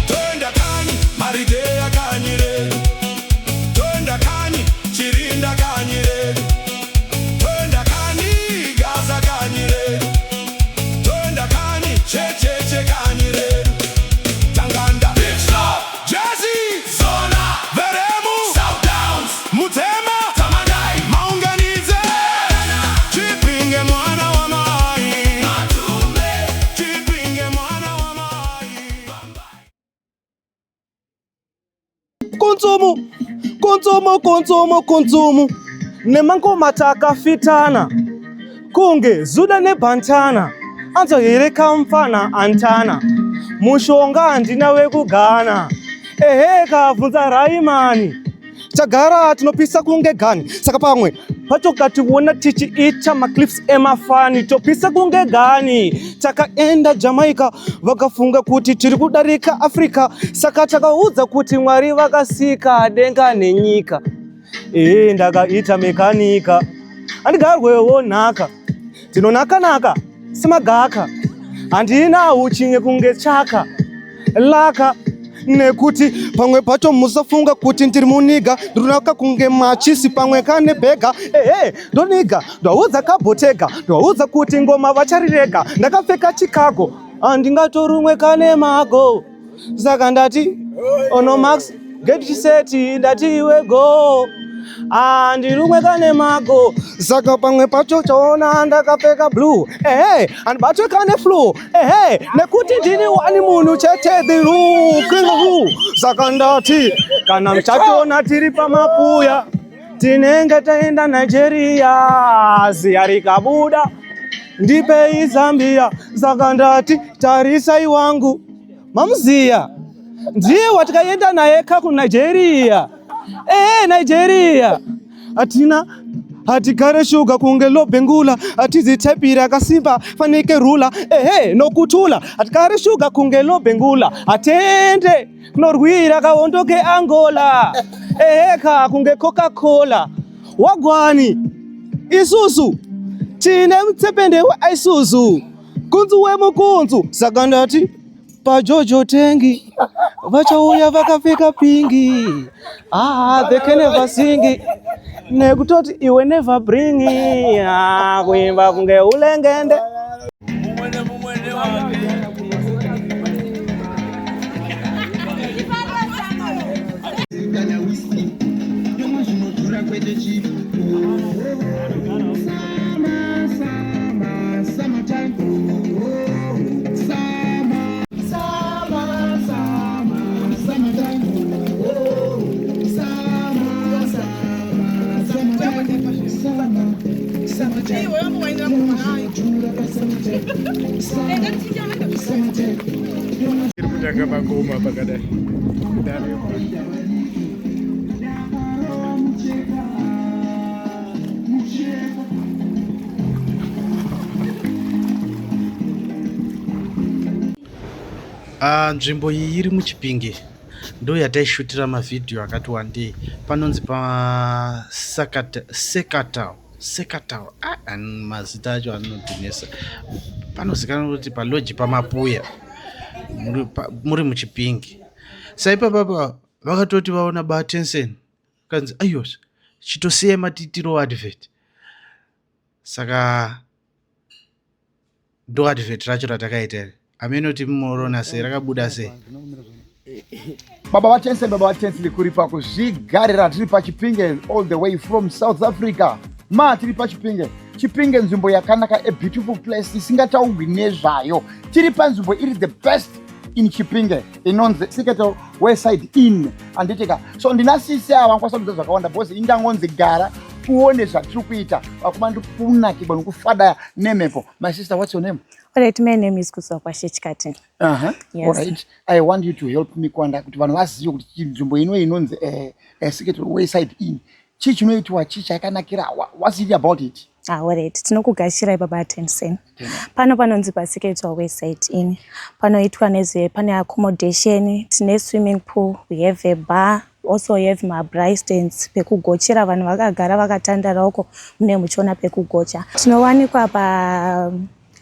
[SPEAKER 6] Toenda kanyi, Marideya kanyi redu. Toenda kanyi, Chirinda kanyi redu. Toenda kanyi, Gaza kanyi redu. Toenda kanyi, Checheche kanyi redu. Tanganda, Jazzy, Zona, Veremu, South Downs, Mutema, Tamandai, Maunganidze, Chipinge mwana wa mai, Matumbe, Chipinge mwana wa mai.
[SPEAKER 3] Kontsomo, kontsomo, kontsomo, kontsomo. Nemangoma takafitana. Kunge zuda nebhantana. Anzo here kamfana antana. Mushonga handina wekugana. Ehe kavhunza Raimani. Tagara tinopisa kunge gani. Saka pamwe pacho kationa tichiita maclips emafani topisa kunge gani. Takaenda Jamaica vakafunga kuti tiri kudarika Africa, saka takaudza kuti Mwari vakasika denga nenyika. Ee, ndakaita mekanika, handigarwewo nhaka, ndinonaka-naka semagaka, handina uchinye kunge chaka laka, nekuti pamwe pacho musafunga kuti ndiri muniga, ndinonaka kunge machisi pamwe kane bhega. Ehe, ndoniga ndaudza kabhotega, ndaudza kuti ngoma vacharirega. Ndakapfeka Chicago, handingatorumwe kane mago, saka ndati ono max get chiseti, ndati iwe go, handirumwe kane mago. Saka pamwe pacho chaona ndakapfeka blue, ehe, handibatwe kane flu, ehe, nekuti ndini wani munhu chete, the rule king of rule. Saka ndati kana muchationa tiri pamapuya, tinenge taenda Nigeria, ziya rikabuda ndipei Zambia. Saka ndati tarisai wangu mamuziya, ndiye watikaenda naye ka kuNigeria. Ehe, Nigeria hatina, hatigare shuga kunge Lobengula, hatizitepira akasimba fanike rula, ehe, nokutula. Hatigare shuga kunge Lobengula, hatende kunorwira kahondo keAngola, ehe ka kunge Coca-Cola wagwani. Isusu tine mutsepende weIsuzu kunzu wemukunzu. Saka ndati paJojo tengi.
[SPEAKER 7] Vachauya vakapfeka pingi. Ah, they can never sing. Nekutoti iwe never bring. Ah, kuimba kunge ulengende.
[SPEAKER 10] Tiri kutanga makoma pakadai.
[SPEAKER 1] Ah, nzvimbo iyi iri muchipinge ndo yataishutira mavhidhiyo akati wandei panonzi pasekatal sekatal ah, mazita acho anodhinesa panozikanwa kuti paloji pamapuya muri muchipinge saipapapa vakatoti vaona batensen kanzi aiwa chitosiyai matiitiro advert saka ndo advert racho ratakaita iri hameno kuti munorona sei rakabuda sei
[SPEAKER 4] baba vatensen baba vatensen kuripa kuzvigarira tiri pachipinge all the way from south africa ma tiri pachipinge chipinge nzvimbo yakanaka a beautiful place isingataugwi nezvayo tiri panzvimbo iri the best in chipinge inonzi siketo weside in anditika so ndina sisi ava ngwasa kudza zvakawanda because indangonzi gara uone zvatiri kuita vakoma ndikunakirwa nokufadaya nemhepo my sister what's your name
[SPEAKER 11] Alright, my name is Kuzokwashe Chikati. Yes.
[SPEAKER 4] Alright. I want you to help me kwanda kuti vanhu vazive kuti nzvimbo ino inonzi eh, eh, Secretary Wayside Inn chii chinoitwa chii chakanakira what's it about it?
[SPEAKER 11] Ah, alright. Tinokugashirai baba Tensen. Pano panonzi paSecretary Wayside Inn. Panoitwa nezve pane accommodation, tine swimming pool, we have a bar, also have mabraai stands pekugochera vanhu vakagara vakatandara uko mune muchiona pekugocha. Tinowanikwa pa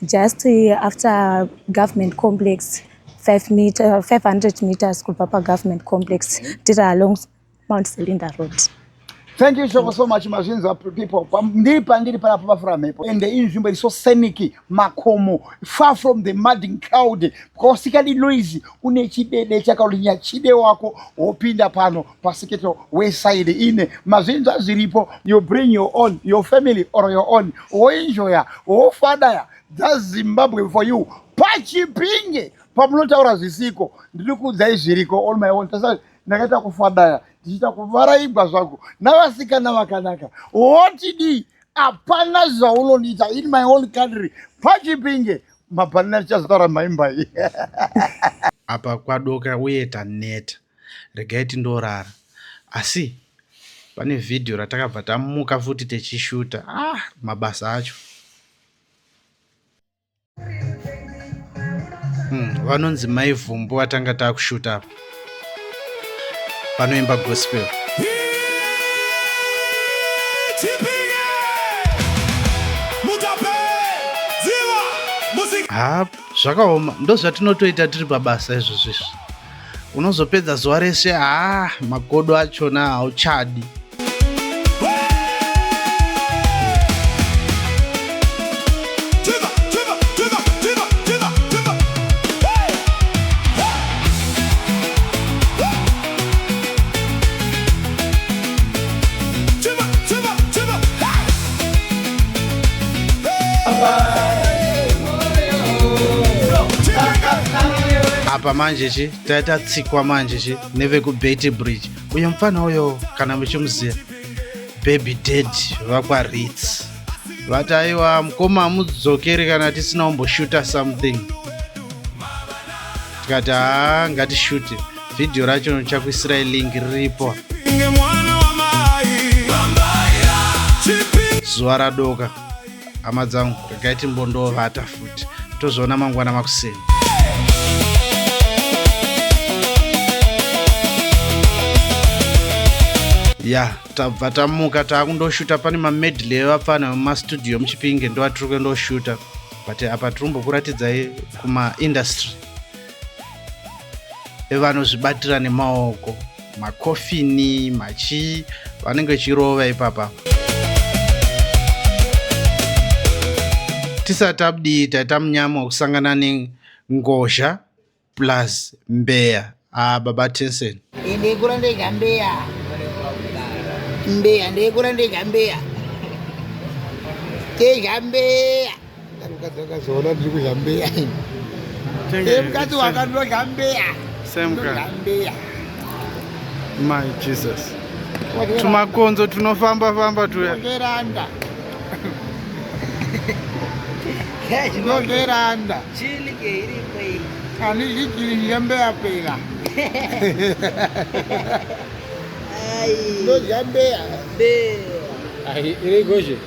[SPEAKER 11] just after government complex 5 meter, 500 meters kubva pagovernment complex tiri along Mount Selinda Road.
[SPEAKER 4] Thank you so, so much mazvinzwa people. Ndiri pandiri panapa pafura mhepo ende inzvimbo iri so scenic makomo far from the madding crowd kwasikadi noise une chidede chakaulinya chide wako wopinda pano pasiketo weside ine mazvinzwa zviripo you bring your own your family or your own woenjoya wofadaya that's Zimbabwe for you pachipinge pamunotaura zvisiko ndiri kuudzai zviriko on my own ndakaita kufadaya ndichiita kuvaraigwa zvangu navasikana vakanaka wotidii hapana zvaunondiita in my own country pachipinge mabhanana tichazotaura maimbai
[SPEAKER 1] apa kwadoka uye taneta regai tindorara asi pane vhidhiyo ratakabva tamuka futi techishuta ah mabasa acho Vanonzi mai Vhumbu vatanga takushuta apa. Vanoimba gospel. Ha, zvakaoma. Ndozvatinotoita tiri pabasa izvozvo izvi. Unozopedza zuva rese haa makodo achona hauchadi. Apa manje chi tatatsikwa manje chi nevekubeti bridge uyo mfana uyo kana muchimuziva baby dad vakwaritz vati aiwa mukoma hamudzokeri kana tisina kumboshuta something tikati haa ngatishute vhidhiyo racho ndichakuisirai link riripo zuva radoka hama dzangu regai timbondovata futi tozoona mangwana makuseni ya tabva tamuka taakundoshuta pane mamedley evapfana vemumastudio muchipinge ndoatiri kuendoshuta but apa tiri kumbokuratidzai kumaindustry. Vanozvibatira nemaoko makofini machii vanenge vechirova ipapa. Tisati tabudii taita munyama wekusangana nengozha plus mbeya. Ah, baba Tensen.
[SPEAKER 12] Ndikura ndega mbeya. Mbeya ndikura ndega mbeya. Tega mbeya.
[SPEAKER 2] Mukadzi akazoona ndiri kudya mbeya. Eh, mukadzi wakandodya mbeya.
[SPEAKER 1] Semka. Mbeya. My Jesus. Tumakonzo tunofamba famba tuya.
[SPEAKER 2] Ndogeranda. Ndogeranda.
[SPEAKER 12] Chili ke iripo iyi.
[SPEAKER 2] Ani chili mbeya pela.
[SPEAKER 12] Ai.
[SPEAKER 2] Ndodya mbeya.
[SPEAKER 12] Mbeya.
[SPEAKER 10] Ai, iri gozhe.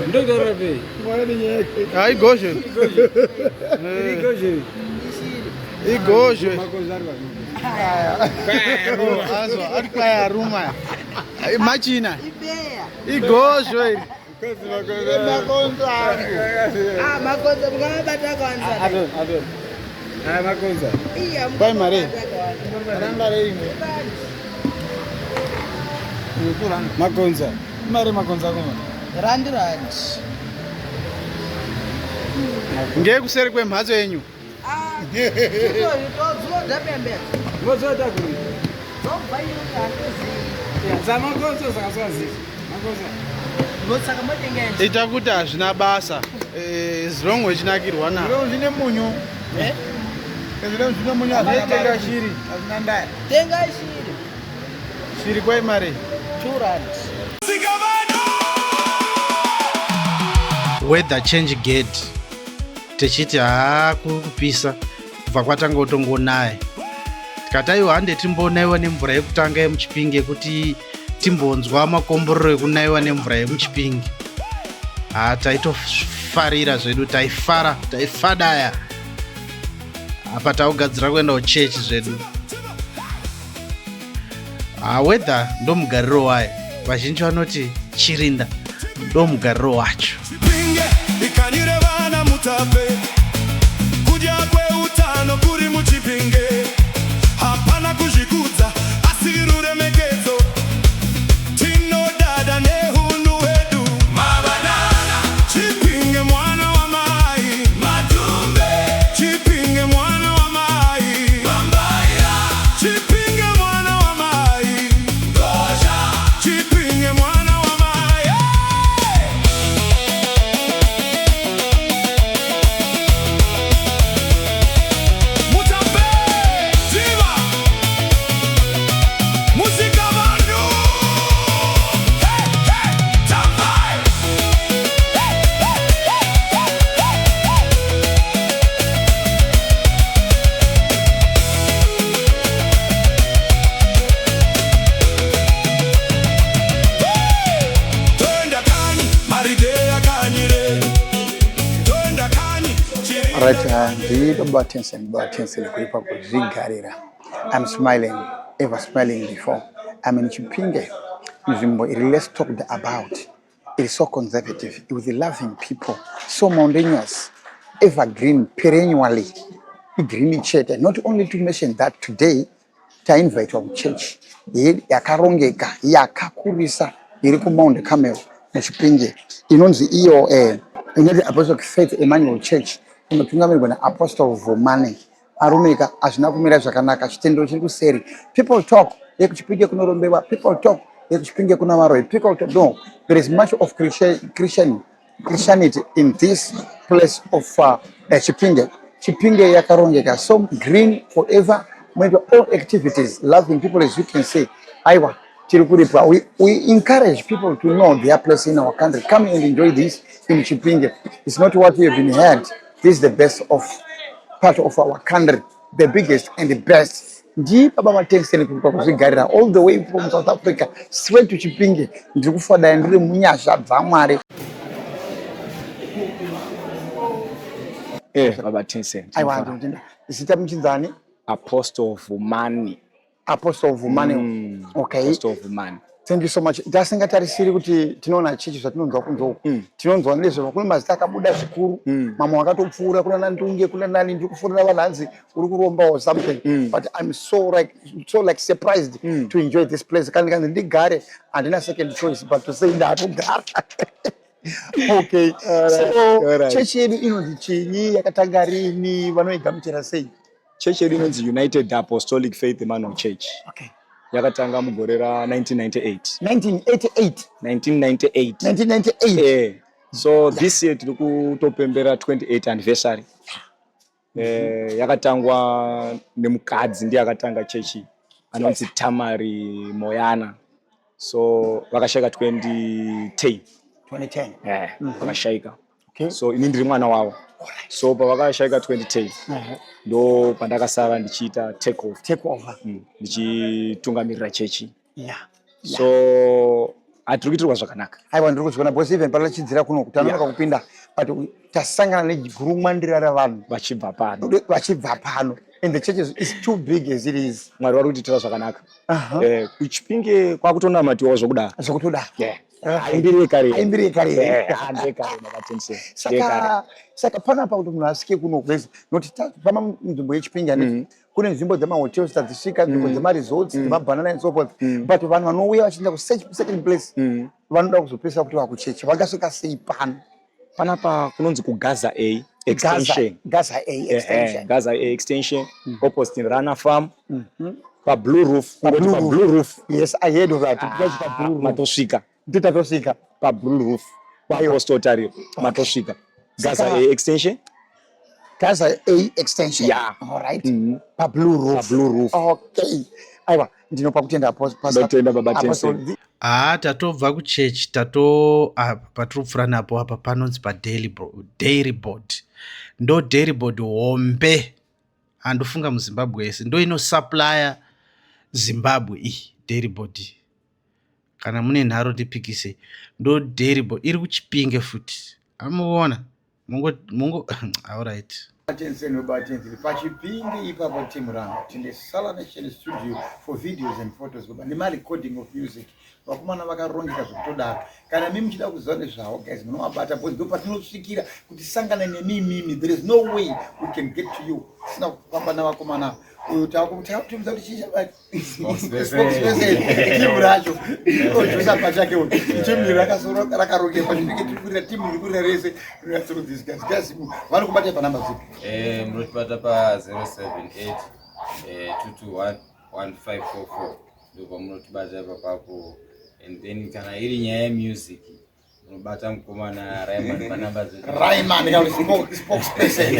[SPEAKER 10] Ndogara pe.
[SPEAKER 1] Ai gozhe.
[SPEAKER 10] Iri gozhe.
[SPEAKER 1] Igozhe. Azwa ari kwaya aruma. Machina.
[SPEAKER 12] Imbeya.
[SPEAKER 1] Igozhe iri.
[SPEAKER 2] Makonzo angu.
[SPEAKER 12] Ah, makonzo mukavabata kwanza.
[SPEAKER 10] Adon, adon. Ai makonzo.
[SPEAKER 12] Iya,
[SPEAKER 1] Kwai mare.
[SPEAKER 12] mukavabata
[SPEAKER 2] Ranga reimwe.
[SPEAKER 10] Makonzo. Mare makonzo akoma.
[SPEAKER 12] Randi randi.
[SPEAKER 1] Ngekuseri kwemhatso yenyu.
[SPEAKER 12] Ah, dzoda pembe.
[SPEAKER 10] Ngozoda kuri.
[SPEAKER 12] Dzobva iyo handizivi.
[SPEAKER 10] Za makonzo saka sakazivi. Makonzo.
[SPEAKER 12] Saka motenga
[SPEAKER 1] Ita kuti hazvina basa. Eh, as long wechinakirwa naro.
[SPEAKER 2] Zvino zvine munyu.
[SPEAKER 12] Eh?
[SPEAKER 2] Zvino zvine munyu hazvina
[SPEAKER 10] Tenga
[SPEAKER 2] basa.
[SPEAKER 10] shiri.
[SPEAKER 2] Hazvina ndaya.
[SPEAKER 12] Tenga shiri.
[SPEAKER 1] Shiri kwai mare.
[SPEAKER 12] 2 rand.
[SPEAKER 1] Weather change gate. Tichiti haa kuri kupisa kubva kwatanga kutongonaya. Tikati aiwa hande timbonaiwa nemvura yekutanga yemuchipinge kuti timbonzwa makomborero ekunaiwa nemvura yemuchipinge. Haa taitofarira zvedu taifara taifadaya. Apa takugadzira kuenda kuchechi zvedu. Haa weather ndomugariro wayo. Vazhinji vanoti chirinda ndomugariro wacho.
[SPEAKER 6] Chipinge ikanyire vana mutape kudya kweutano kuri muchipinge hapana kuzvikudza asi ruremekedzo tinodada nehunhu hwedu mabanana Chipinge mwana wa mai madhumbe Chipinge mwana wa mai bambaira Chipinge mwana wa mai gozha Chipinge mwana wa mai hey! Mutape Diva Musika vanhu Hey, hey, tambai Hey, hey, hey, hey, hey, hey. Toenda kanyi maridheya kanyire Toenda kanyi chiri
[SPEAKER 4] Right, ndiri baba Tensen, baba Tensen kuripa kuzvigarira. I'm smiling, ever smiling before. I'm in Chipinge, nzvimbo iri less talked about. It is so conservative, with loving people, so mountainous, evergreen, perennially. Igreen chete. Not only to mention that today, tainvitwa kuchechi yakarongeka yakakurisa iri kuMount Carmel muChipinge inonzi iyo inoti Apostolic Faith Emmanuel Church inotungamirirwa naApostle Vumane. Arumeka hazvina kumira zvakanaka, chitendero chiri kuseri. People talk yekuChipinge kunorombewa, people talk yekuChipinge kuna varoyi, people talk. No, there is much of Christianity in this place of Chipinge. Chipinge yakarongeka, so green forever, munoitwa all activities, loving people as you can see. Aiwa, tiri kuripwa. We encourage people to know their place in our country. Come and enjoy this in Chipinge. It's not what we have been heard. This is the best of part of our country, the biggest and the best. Ndi baba Matenseni kupa kuzvigarira all the way from South Africa straight to Chipinge. Ndiri kufadaya ndiri munyasha dzaMwari.
[SPEAKER 7] Baba Tensen.
[SPEAKER 4] Aiwa, ndinotenda. Zita muchinzani?
[SPEAKER 7] Apostle Vumani.
[SPEAKER 4] Apostle Vumani. Okay.
[SPEAKER 7] Apostle Vumani.
[SPEAKER 4] Thank you so much. Tasingatarisiri kuti tinoona chichi zvatinonzwa kunze uku. Tinonzwa nezve kune mazita akabuda zvikuru. Mamwe akatopfuura kuna Nandunge kuna nani ndiri kufonera vanhu hanzi uri kuromba or something. But I'm so like surprised to enjoy this place. Kana ndikanzi ndigare handina second choice but to say ndakugara. Okay. So chechi yedu inonzi chinyi, yakatanga rini, vanoigamuchira sei?
[SPEAKER 13] Chechi yedu inonzi United Apostolic Faith Emmanuel Church. Yakatanga mugore ra1998.
[SPEAKER 4] 1988?
[SPEAKER 13] 1998.
[SPEAKER 4] 1998.
[SPEAKER 13] So this year tiri kutopembera 28 anniversary. Yakatangwa nemukadzi, ndiye akatanga chechi, anonzi Tamari Moyana. So vakashaika 2010.
[SPEAKER 4] 2010.
[SPEAKER 13] Vakashaika. So ini ndiri mwana wavo. So pavakashaika 2010, ndo pandakasara ndichiita take off.
[SPEAKER 4] Take over.
[SPEAKER 13] Ndichitungamirira chechi. So hatiri kuitirwa zvakanaka.
[SPEAKER 4] Aiwa, ndiri kuzviona because even patachidzira kuno tanonoka kupinda, but tasangana negurumwandira ravanhu
[SPEAKER 13] vachibva pano.
[SPEAKER 4] Vachibva pano, and the church is too big as it is.
[SPEAKER 13] Mwari vari kutiitira zvakanaka. Kuchipinge kwakutonamatiwawo zvokudaro.
[SPEAKER 4] Zvokutodaro.
[SPEAKER 13] Yeah. Aimbiri yekare.
[SPEAKER 4] Aimbiri yekare.
[SPEAKER 13] Ndekare makatense.
[SPEAKER 4] Saka panapa kuti munhu asvike kuno kwese noti pama nzvimbo yeChipinge, handiti kune nzvimbo dzemahotels tadzisvika, nzvimbo dzemaresorts, dzemabhanana and so forth, but vanhu vanouya vachienda kusecond place vanoda kuzopesa kuti vakuchechi vangasvika sei pano?
[SPEAKER 13] Panapa kunonzi kuGaza A Extension.
[SPEAKER 4] Gaza A Extension.
[SPEAKER 13] Gaza A Extension, opposite Rana Farm, paBlue Roof. Kungoti paBlue Roof.
[SPEAKER 4] Yes, I heard of that. Pa Blue Roof.
[SPEAKER 13] Matosvika.
[SPEAKER 4] Nditatosvika.
[SPEAKER 13] PaBlue Roof kwaApostle Tariro, matosvika Gaza A Extension.
[SPEAKER 4] Gaza A Extension.
[SPEAKER 13] Yeah.
[SPEAKER 4] All right. PaBlue Roof.
[SPEAKER 13] PaBlue Roof.
[SPEAKER 4] Okay, aiwa, ndinopa kutenda.
[SPEAKER 13] Ndotenda, Baba
[SPEAKER 4] Apostle.
[SPEAKER 13] Tensen.
[SPEAKER 1] Haa, tatobva kuchechi, tato apa patiri kupfuura napo apa panonzi paDairy Board. Ndo Dairy Board hombe handofunga muZimbabwe yese, ndo inosupplya Zimbabwe iyi Dairy Board iyi. Kana mune nharo ndipikise. Ndo Dairy Board iri kuChipinge futi, amuona mungo mungo. Alright.
[SPEAKER 4] Attention, attention. PaChipinge ipapo, timu rangu, tine Sala Nation Studio for videos and photos, baba, nemarecording of music. Vakomana vakarongeka zvekutodaro. Kana mimi muchida kuziva nezvavo, guys, munovabata because ndo patinosvikira kuti sangana nemi imimi. There is no way we can get to you tisina kufamba navakomana. Uyu takutumidza kuti chii? Spokesperson. Timu racho ojusa pachake uyu. Timu rakarongekwa. Chinenge tiri kurira, timu riri kurira rese rinatso. These guys, guys, vari kubata panamba dzipi?
[SPEAKER 14] Munotibata pa 078 221 1544, ndopamunotibata ipapapo. And then kana iri nyaya yemusic, munobata mukomana Raiman panamba dzedu.
[SPEAKER 4] Raiman kana kuti spokesperson.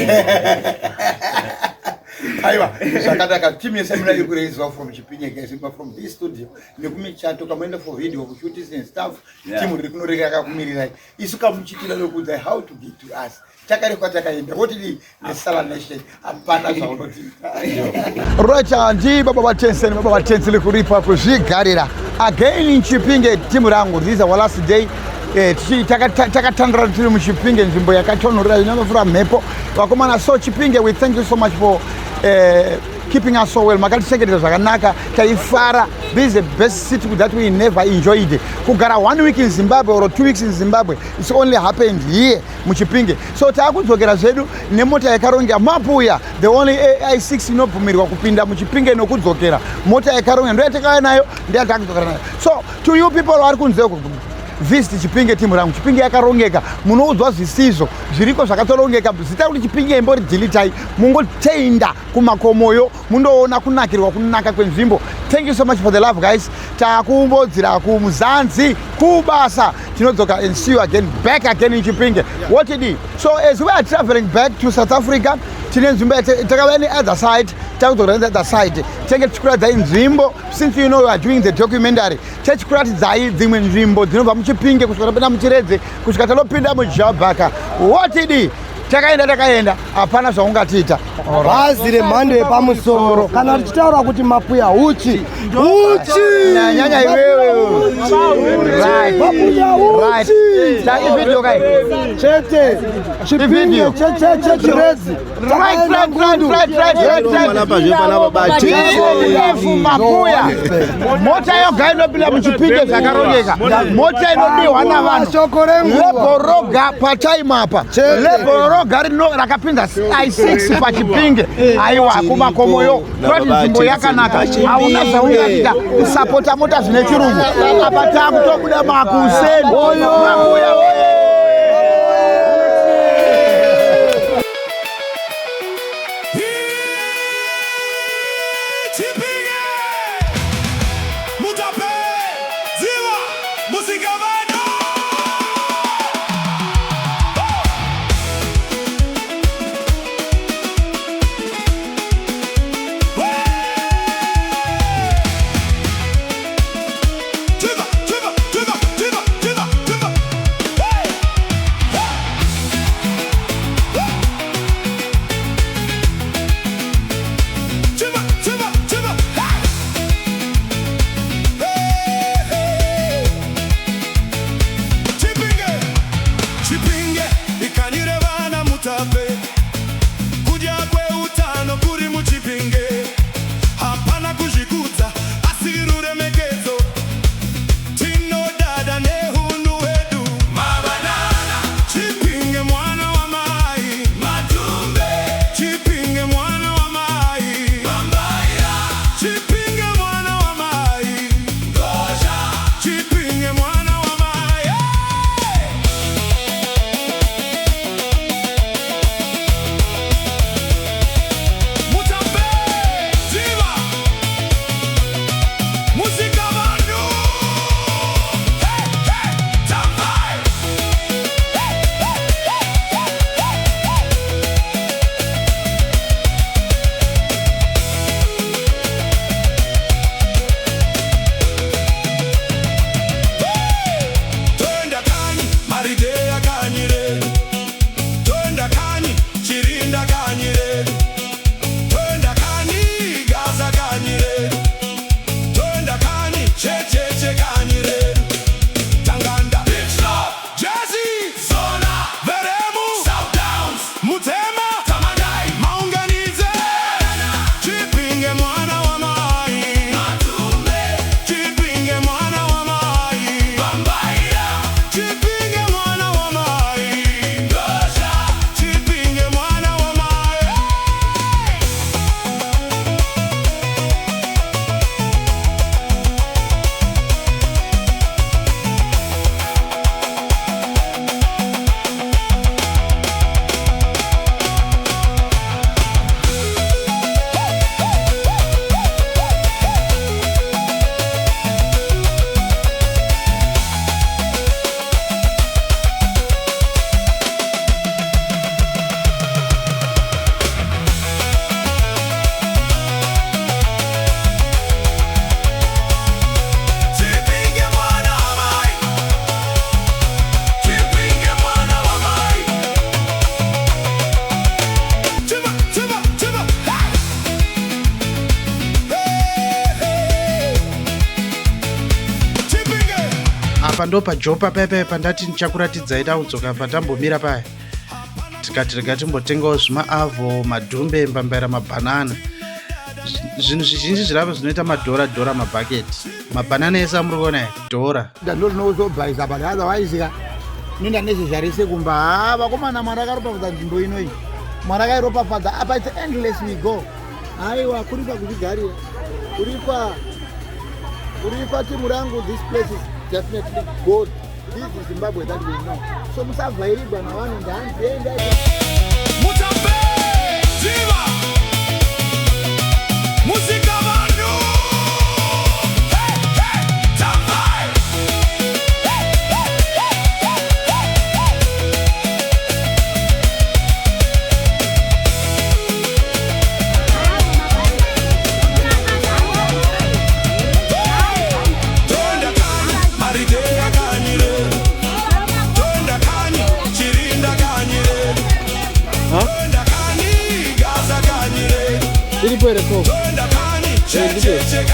[SPEAKER 4] Aiwa, zvakanaka. Timu yese muna iri kureizwa from Chipinge, guys, from this studio nekumichato kamuenda for video shootings and stuff. Timu riri kunoreka yakakumirirai. Isu kamuchitira nokuudzai how to get to us. Takarekwa takaenda wotidi neSala Nation, hapana zvaunotiita. Right, ndi baba vaTensen, baba vaTenseli kuripa kuzvigarira again Chipinge. Timu rangu, this is our last day. Takatandara tiri muChipinge, nzvimbo yakatonhorera inonofura mhepo, vakomana. So Chipinge, we thank you so much for keeping us so well. Makatichengetedza zvakanaka, taifara. This is the best city that we never enjoyed. Kugara one week in Zimbabwe or 2 weeks in Zimbabwe, it's only happened here muChipinge. So taakudzokera zvedu nemota yakarongeka, mapuya, the only ai6 inobvumirwa kupinda muChipinge nokudzokera. Mota yakarongeka ndo yatakauya nayo, ndoyatakudzokera nayo. So to you people vari kunze uko, visit Chipinge. Timu rangu, Chipinge yakarongeka. Munoudzwa zvisizvo, zviriko zvakatorongeka. Zita kuti Chipinge imbori dhilitai, mungotenda kumakomoyo, mundoona kunakirwa, kunaka kwenzvimbo. Thank you so much for the love, guys. Takumbodzira kumuzanzi kubasa, tinodzoka and see you again, back again in Chipinge. What idi. So as we are traveling back to South Africa, tine nzvimbo takauya neother side, takudzokera neother side. Tenge tichikuratidzai nzvimbo. Since you know we are doing the documentary, tichikuratidzai dzimwe nzvimbo dzinobva muChipinge kusvika tapinda muChiredzi, kusvika tanopinda muJabhaka. What idi. Takaenda takaenda, hapana zvaungatiita.
[SPEAKER 15] Bhazi remhando yepamusoro kana tichitaura kuti mapuya huchi huchi.
[SPEAKER 4] Nyanya iwewe. Right.
[SPEAKER 15] Mapuya
[SPEAKER 4] Right.
[SPEAKER 15] huchi.
[SPEAKER 4] Taki video kai.
[SPEAKER 15] Chete. Chipinge chechiredzi.
[SPEAKER 4] Right, right, right, right, right, right, right. TF Mapuya. Mota yoga inopinda muchipinge zvakarongeka. Mota inodiwa navanhu. Lebho roga patime apa. Lebho roga rino rakapinda i6 pachipinge. Aiwa kumakomoyo. Kurati nzvimbo yakanaka. Hauna zvaungaita. Kusapota mota zvine chirungu. Apa takutobuda makuseni. Mapuya oye.
[SPEAKER 6] Chipinge! Mutape! Ziva! Musikavano! Chiva! Chiva! Chiva! Chiva! Chiva! Chiva! Hey! Chiva! Chiva! Chiva! Hey! Chipinge, Chipinge, ikanyire vana Mutape, kudya kweutano kuri muChipinge, hapana kuzvikudza asi ruremekedzo, tinodada nehunhu hwedu. Mabanana, Chipinge mwana wa mai, Matumbe, Chipinge mwana wa mai, Bambaira, Chipinge mwana wa mai, Gosha, Chipinge mwana wa mai. Hey! Mutape, Ziva, Musika vanhu, hey, hey, Tambai. Hey, hey, hey, hey, hey, hey. Toenda kanyi, Marideya kanyi redu. Toenda kanyi, Chirinda kanyi redu. Toenda kanyi, Gaza kanyi redu. Toenda kanyi, Checheche kanyi redu. Tanganda, Jazzy, Zona, Veremu, South Downs, Mutema, Tamadai, Maunganize, Chipinge mwana wa mai, Matumbe, Chipinge mwana wa mai, Bambaira, Chipinge mwana wa mai, Gosha, Chipinge mwana wa mai. Hey! Chipinge mwana wa mai, Chipinge mwana wa mai. Chiva, chiva, chiva, hey! Hey, hey. Chipinge.
[SPEAKER 1] Apa ndo pajopa paya pandati ndichakuratidzai takudzoka patambomira paya, tikati rega timbotengawo zvimaavho, madhumbe, mbambaira, mabhanana. Zvinhu zvizhinji zvirapa zvinoita madhora dhora, mabhaketi, mabhanana ese amuri kuona aya dhora.
[SPEAKER 4] Ndo rinozobhaisa, but otherwise ka noenda nezvezha rese kumba. Ha, vakomana, Mwari akaropafadza nzvimbo inoyi, Mwari akairopafadza. Apa it's endless, we go. Aiwa, kuripa kuzvigarira, kuripa, kuripa timu rangu. This place is definitely good. This is Zimbabwe that we know, so musavhairigwa navanhu ndanzi endai.
[SPEAKER 6] Mutape, Ziva, Musika vanhu, hey, hey, Tambai. Hey, hey, hey, hey, hey, hey. Toenda kanyi, Marideya kanyi redu. Toenda kanyi, Chirinda kanyi redu.
[SPEAKER 7] chete.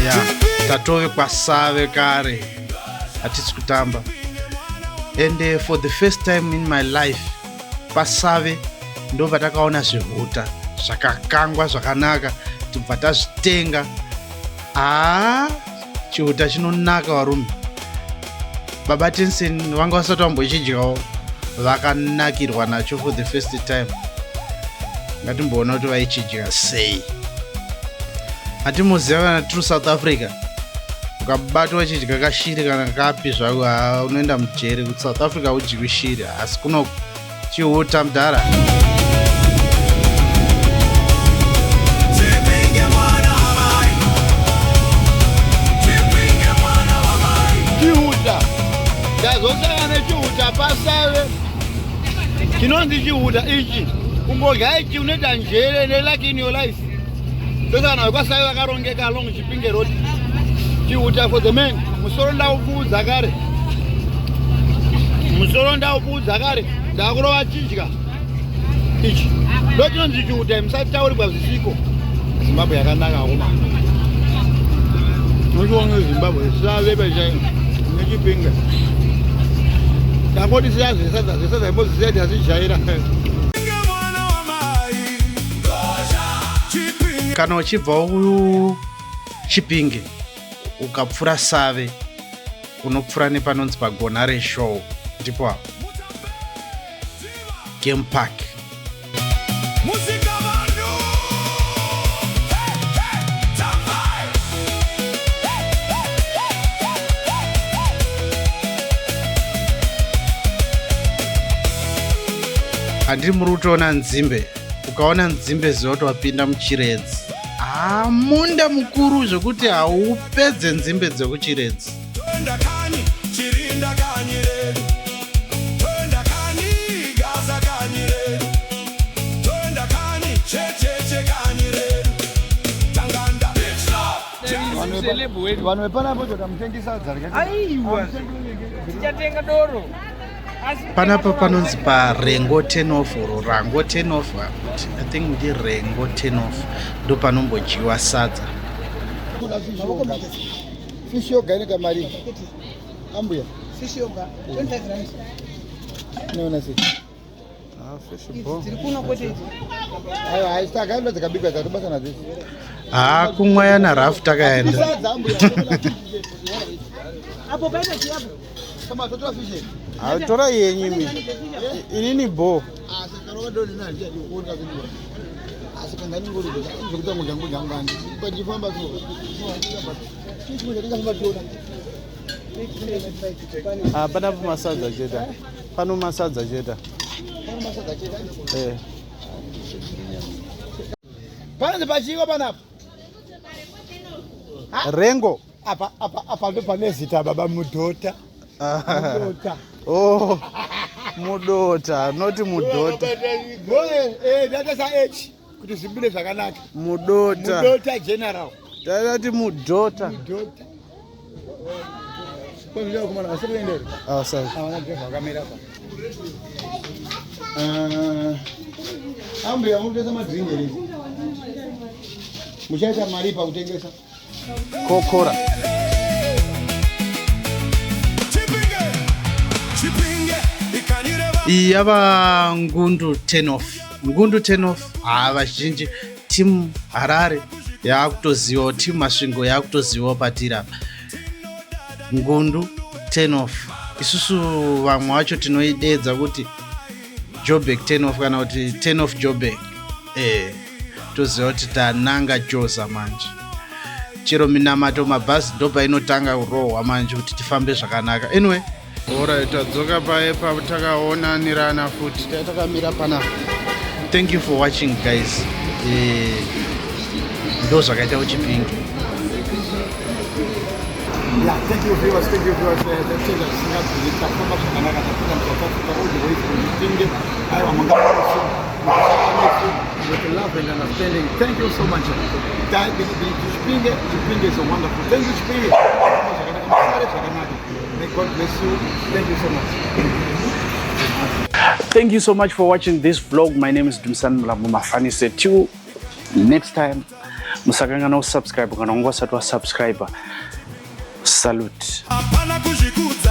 [SPEAKER 1] Ya, tatove kwaSave kare, hatisi kutamba. And for the first time in my life paSave ndo patakaona zvihuta zvakakangwa zvakanaka, tibva tazvitenga. Haa, chihuta chinonaka varume. Baba Tensen vanga vasati vambochidyawo, vakanakirwa nacho for the first time. Ngatimboona kuti vaichidya sei. Hatimuziva kana tiri South Africa, ukabatwa uchidya kashiri kana kapi zvako, ha, unoenda mujeri. KuSouth Africa haudyiwi shiri, asi kuno chihuta mudhara.
[SPEAKER 4] Chihuta, ndazosangana nechihuta paSave chinonzi chihuta ichi. Kungodya ichi unoita njere neluck in your life. Ndosaka vekwaSave vakarongeka along Chipinge Road. Chihuta for the men. Musoro ndaukuudza kare, musoro ndaukuudza kare, ndakurova chidya ichi, ndo chinonzi chihuta. Musataurirwa zvisiko. Zimbabwe yakanaka akoma. Uchiona Zimbabwe, Save pachaino neChipinge. Tangoti siya zvesadza, zvesadza imbozisiya, tazijaira.
[SPEAKER 1] Kana uchibva kuChipinge ukapfuura Save, unopfuura nepanonzi pagona reshow, ndipo apo game park.
[SPEAKER 6] Musika vanhu. Hey, hey, tambai. Hey, hey, hey, hey, hey, hey.
[SPEAKER 1] Handiri muri kutoona nzimbe? Ukaona nzimbe, ziva kuti wapinda muChiredzi. Haa, munda mukuru zvokuti haupedze nzimbe dzekuChiredzi.
[SPEAKER 6] Twenda kanyi, Chirinda kanyi redu. Twenda kanyi, Gaza kanyi redu. Twenda kanyi, Checheche kanyi redu. Tanganda.
[SPEAKER 4] Vanhu vepanapo totamutengesa.
[SPEAKER 12] Aiwa, tichatenga doro. Asi
[SPEAKER 1] Panapa panonzi paRengo turn-off or Rango turn-off, I think ndi Rengo turn-off. Ndo panombodyiwa sadza.
[SPEAKER 4] Fish yoga ineka mari, ambuya?
[SPEAKER 12] Fish yoga 25 rand.
[SPEAKER 4] Inoona sei?
[SPEAKER 12] Dziri kuno kwete idzi.
[SPEAKER 4] Aiwa, haisitakaenda, dzakabikwa dzatobasa nadzo.
[SPEAKER 1] Haa, kumwa narafu takaenda.
[SPEAKER 4] Sadza, ambuya.
[SPEAKER 12] Apo paita chiapo.
[SPEAKER 4] Kama totora fish.
[SPEAKER 10] Tora yenyu imi, inini bo.
[SPEAKER 4] Asi karova dori na ndiya ndikuona zvinhu. Asi kangani ngori zvekuti ngo jangu jangu pachifamba so. Chii chingafamba tiona?
[SPEAKER 10] Ah, panapo masadza chete, pano masadza chete.
[SPEAKER 4] Pano masadza chete.
[SPEAKER 10] Eh.
[SPEAKER 4] Panonzi pachiko panapa?
[SPEAKER 1] Rengo.
[SPEAKER 4] Apa apa apa ndo pane zita baba Mudhota. Mudhota.
[SPEAKER 1] Oh, Mudota, noti Mudhota.
[SPEAKER 4] Eh, ndataisa H kuti zvibude zvakanaka.
[SPEAKER 1] Mudota.
[SPEAKER 4] Mudota General.
[SPEAKER 1] Tatati Mudhota.
[SPEAKER 4] Mudhota. Kwa kumana asikuendere.
[SPEAKER 1] Ah, sorry.
[SPEAKER 4] Havana driver vakamira pa. Ah, ambuya, munotengesa madrink here? Muchaita mari pakutengesa?
[SPEAKER 1] Kokora.
[SPEAKER 6] Chipinge, Chipinge, ikanyire.
[SPEAKER 1] Iyi yava Ngundu turn-off, Ngundu turn-off. Haa, vazhinji timu Harare yaakutozivawo, timu Masvingo yaakutozivawo patiri apa. Ngundu turn-off, isusu vamwe vacho tinoidedza kuti Joburg turn-off kana kuti turn-off Joburg. Toziva kuti tananga Joza manje. Chero minamato, mabhazi ndo painotanga kurohwa manje kuti tifambe zvakanaka. Anyway, alright, tadzoka paye patakaonanirana futi, takamira panapa. Thank you for watching, guys. Ndo zvakaita kuChipinge.
[SPEAKER 4] Yeah, thank you viewers, thank you viewers. Tatenda zvisingabviri, tafamba zvakanaka, tapinda muSouth Africa all the way from Chipinge. Aiwa, mungamusi, mukusakanesu. With love and understanding. Thank you so much. Chipinge, Chipinge is a wonderful. Thank you, Chipinge. May God bless you. Thank you so much.
[SPEAKER 1] Thank you so much for watching this vlog. My name is Dumsan Mlambo Mafanise. Till next time, musakanganwa kusubscribe kana wanga usati wasubscribe. Salute.
[SPEAKER 6] Hapana kuzvikudza.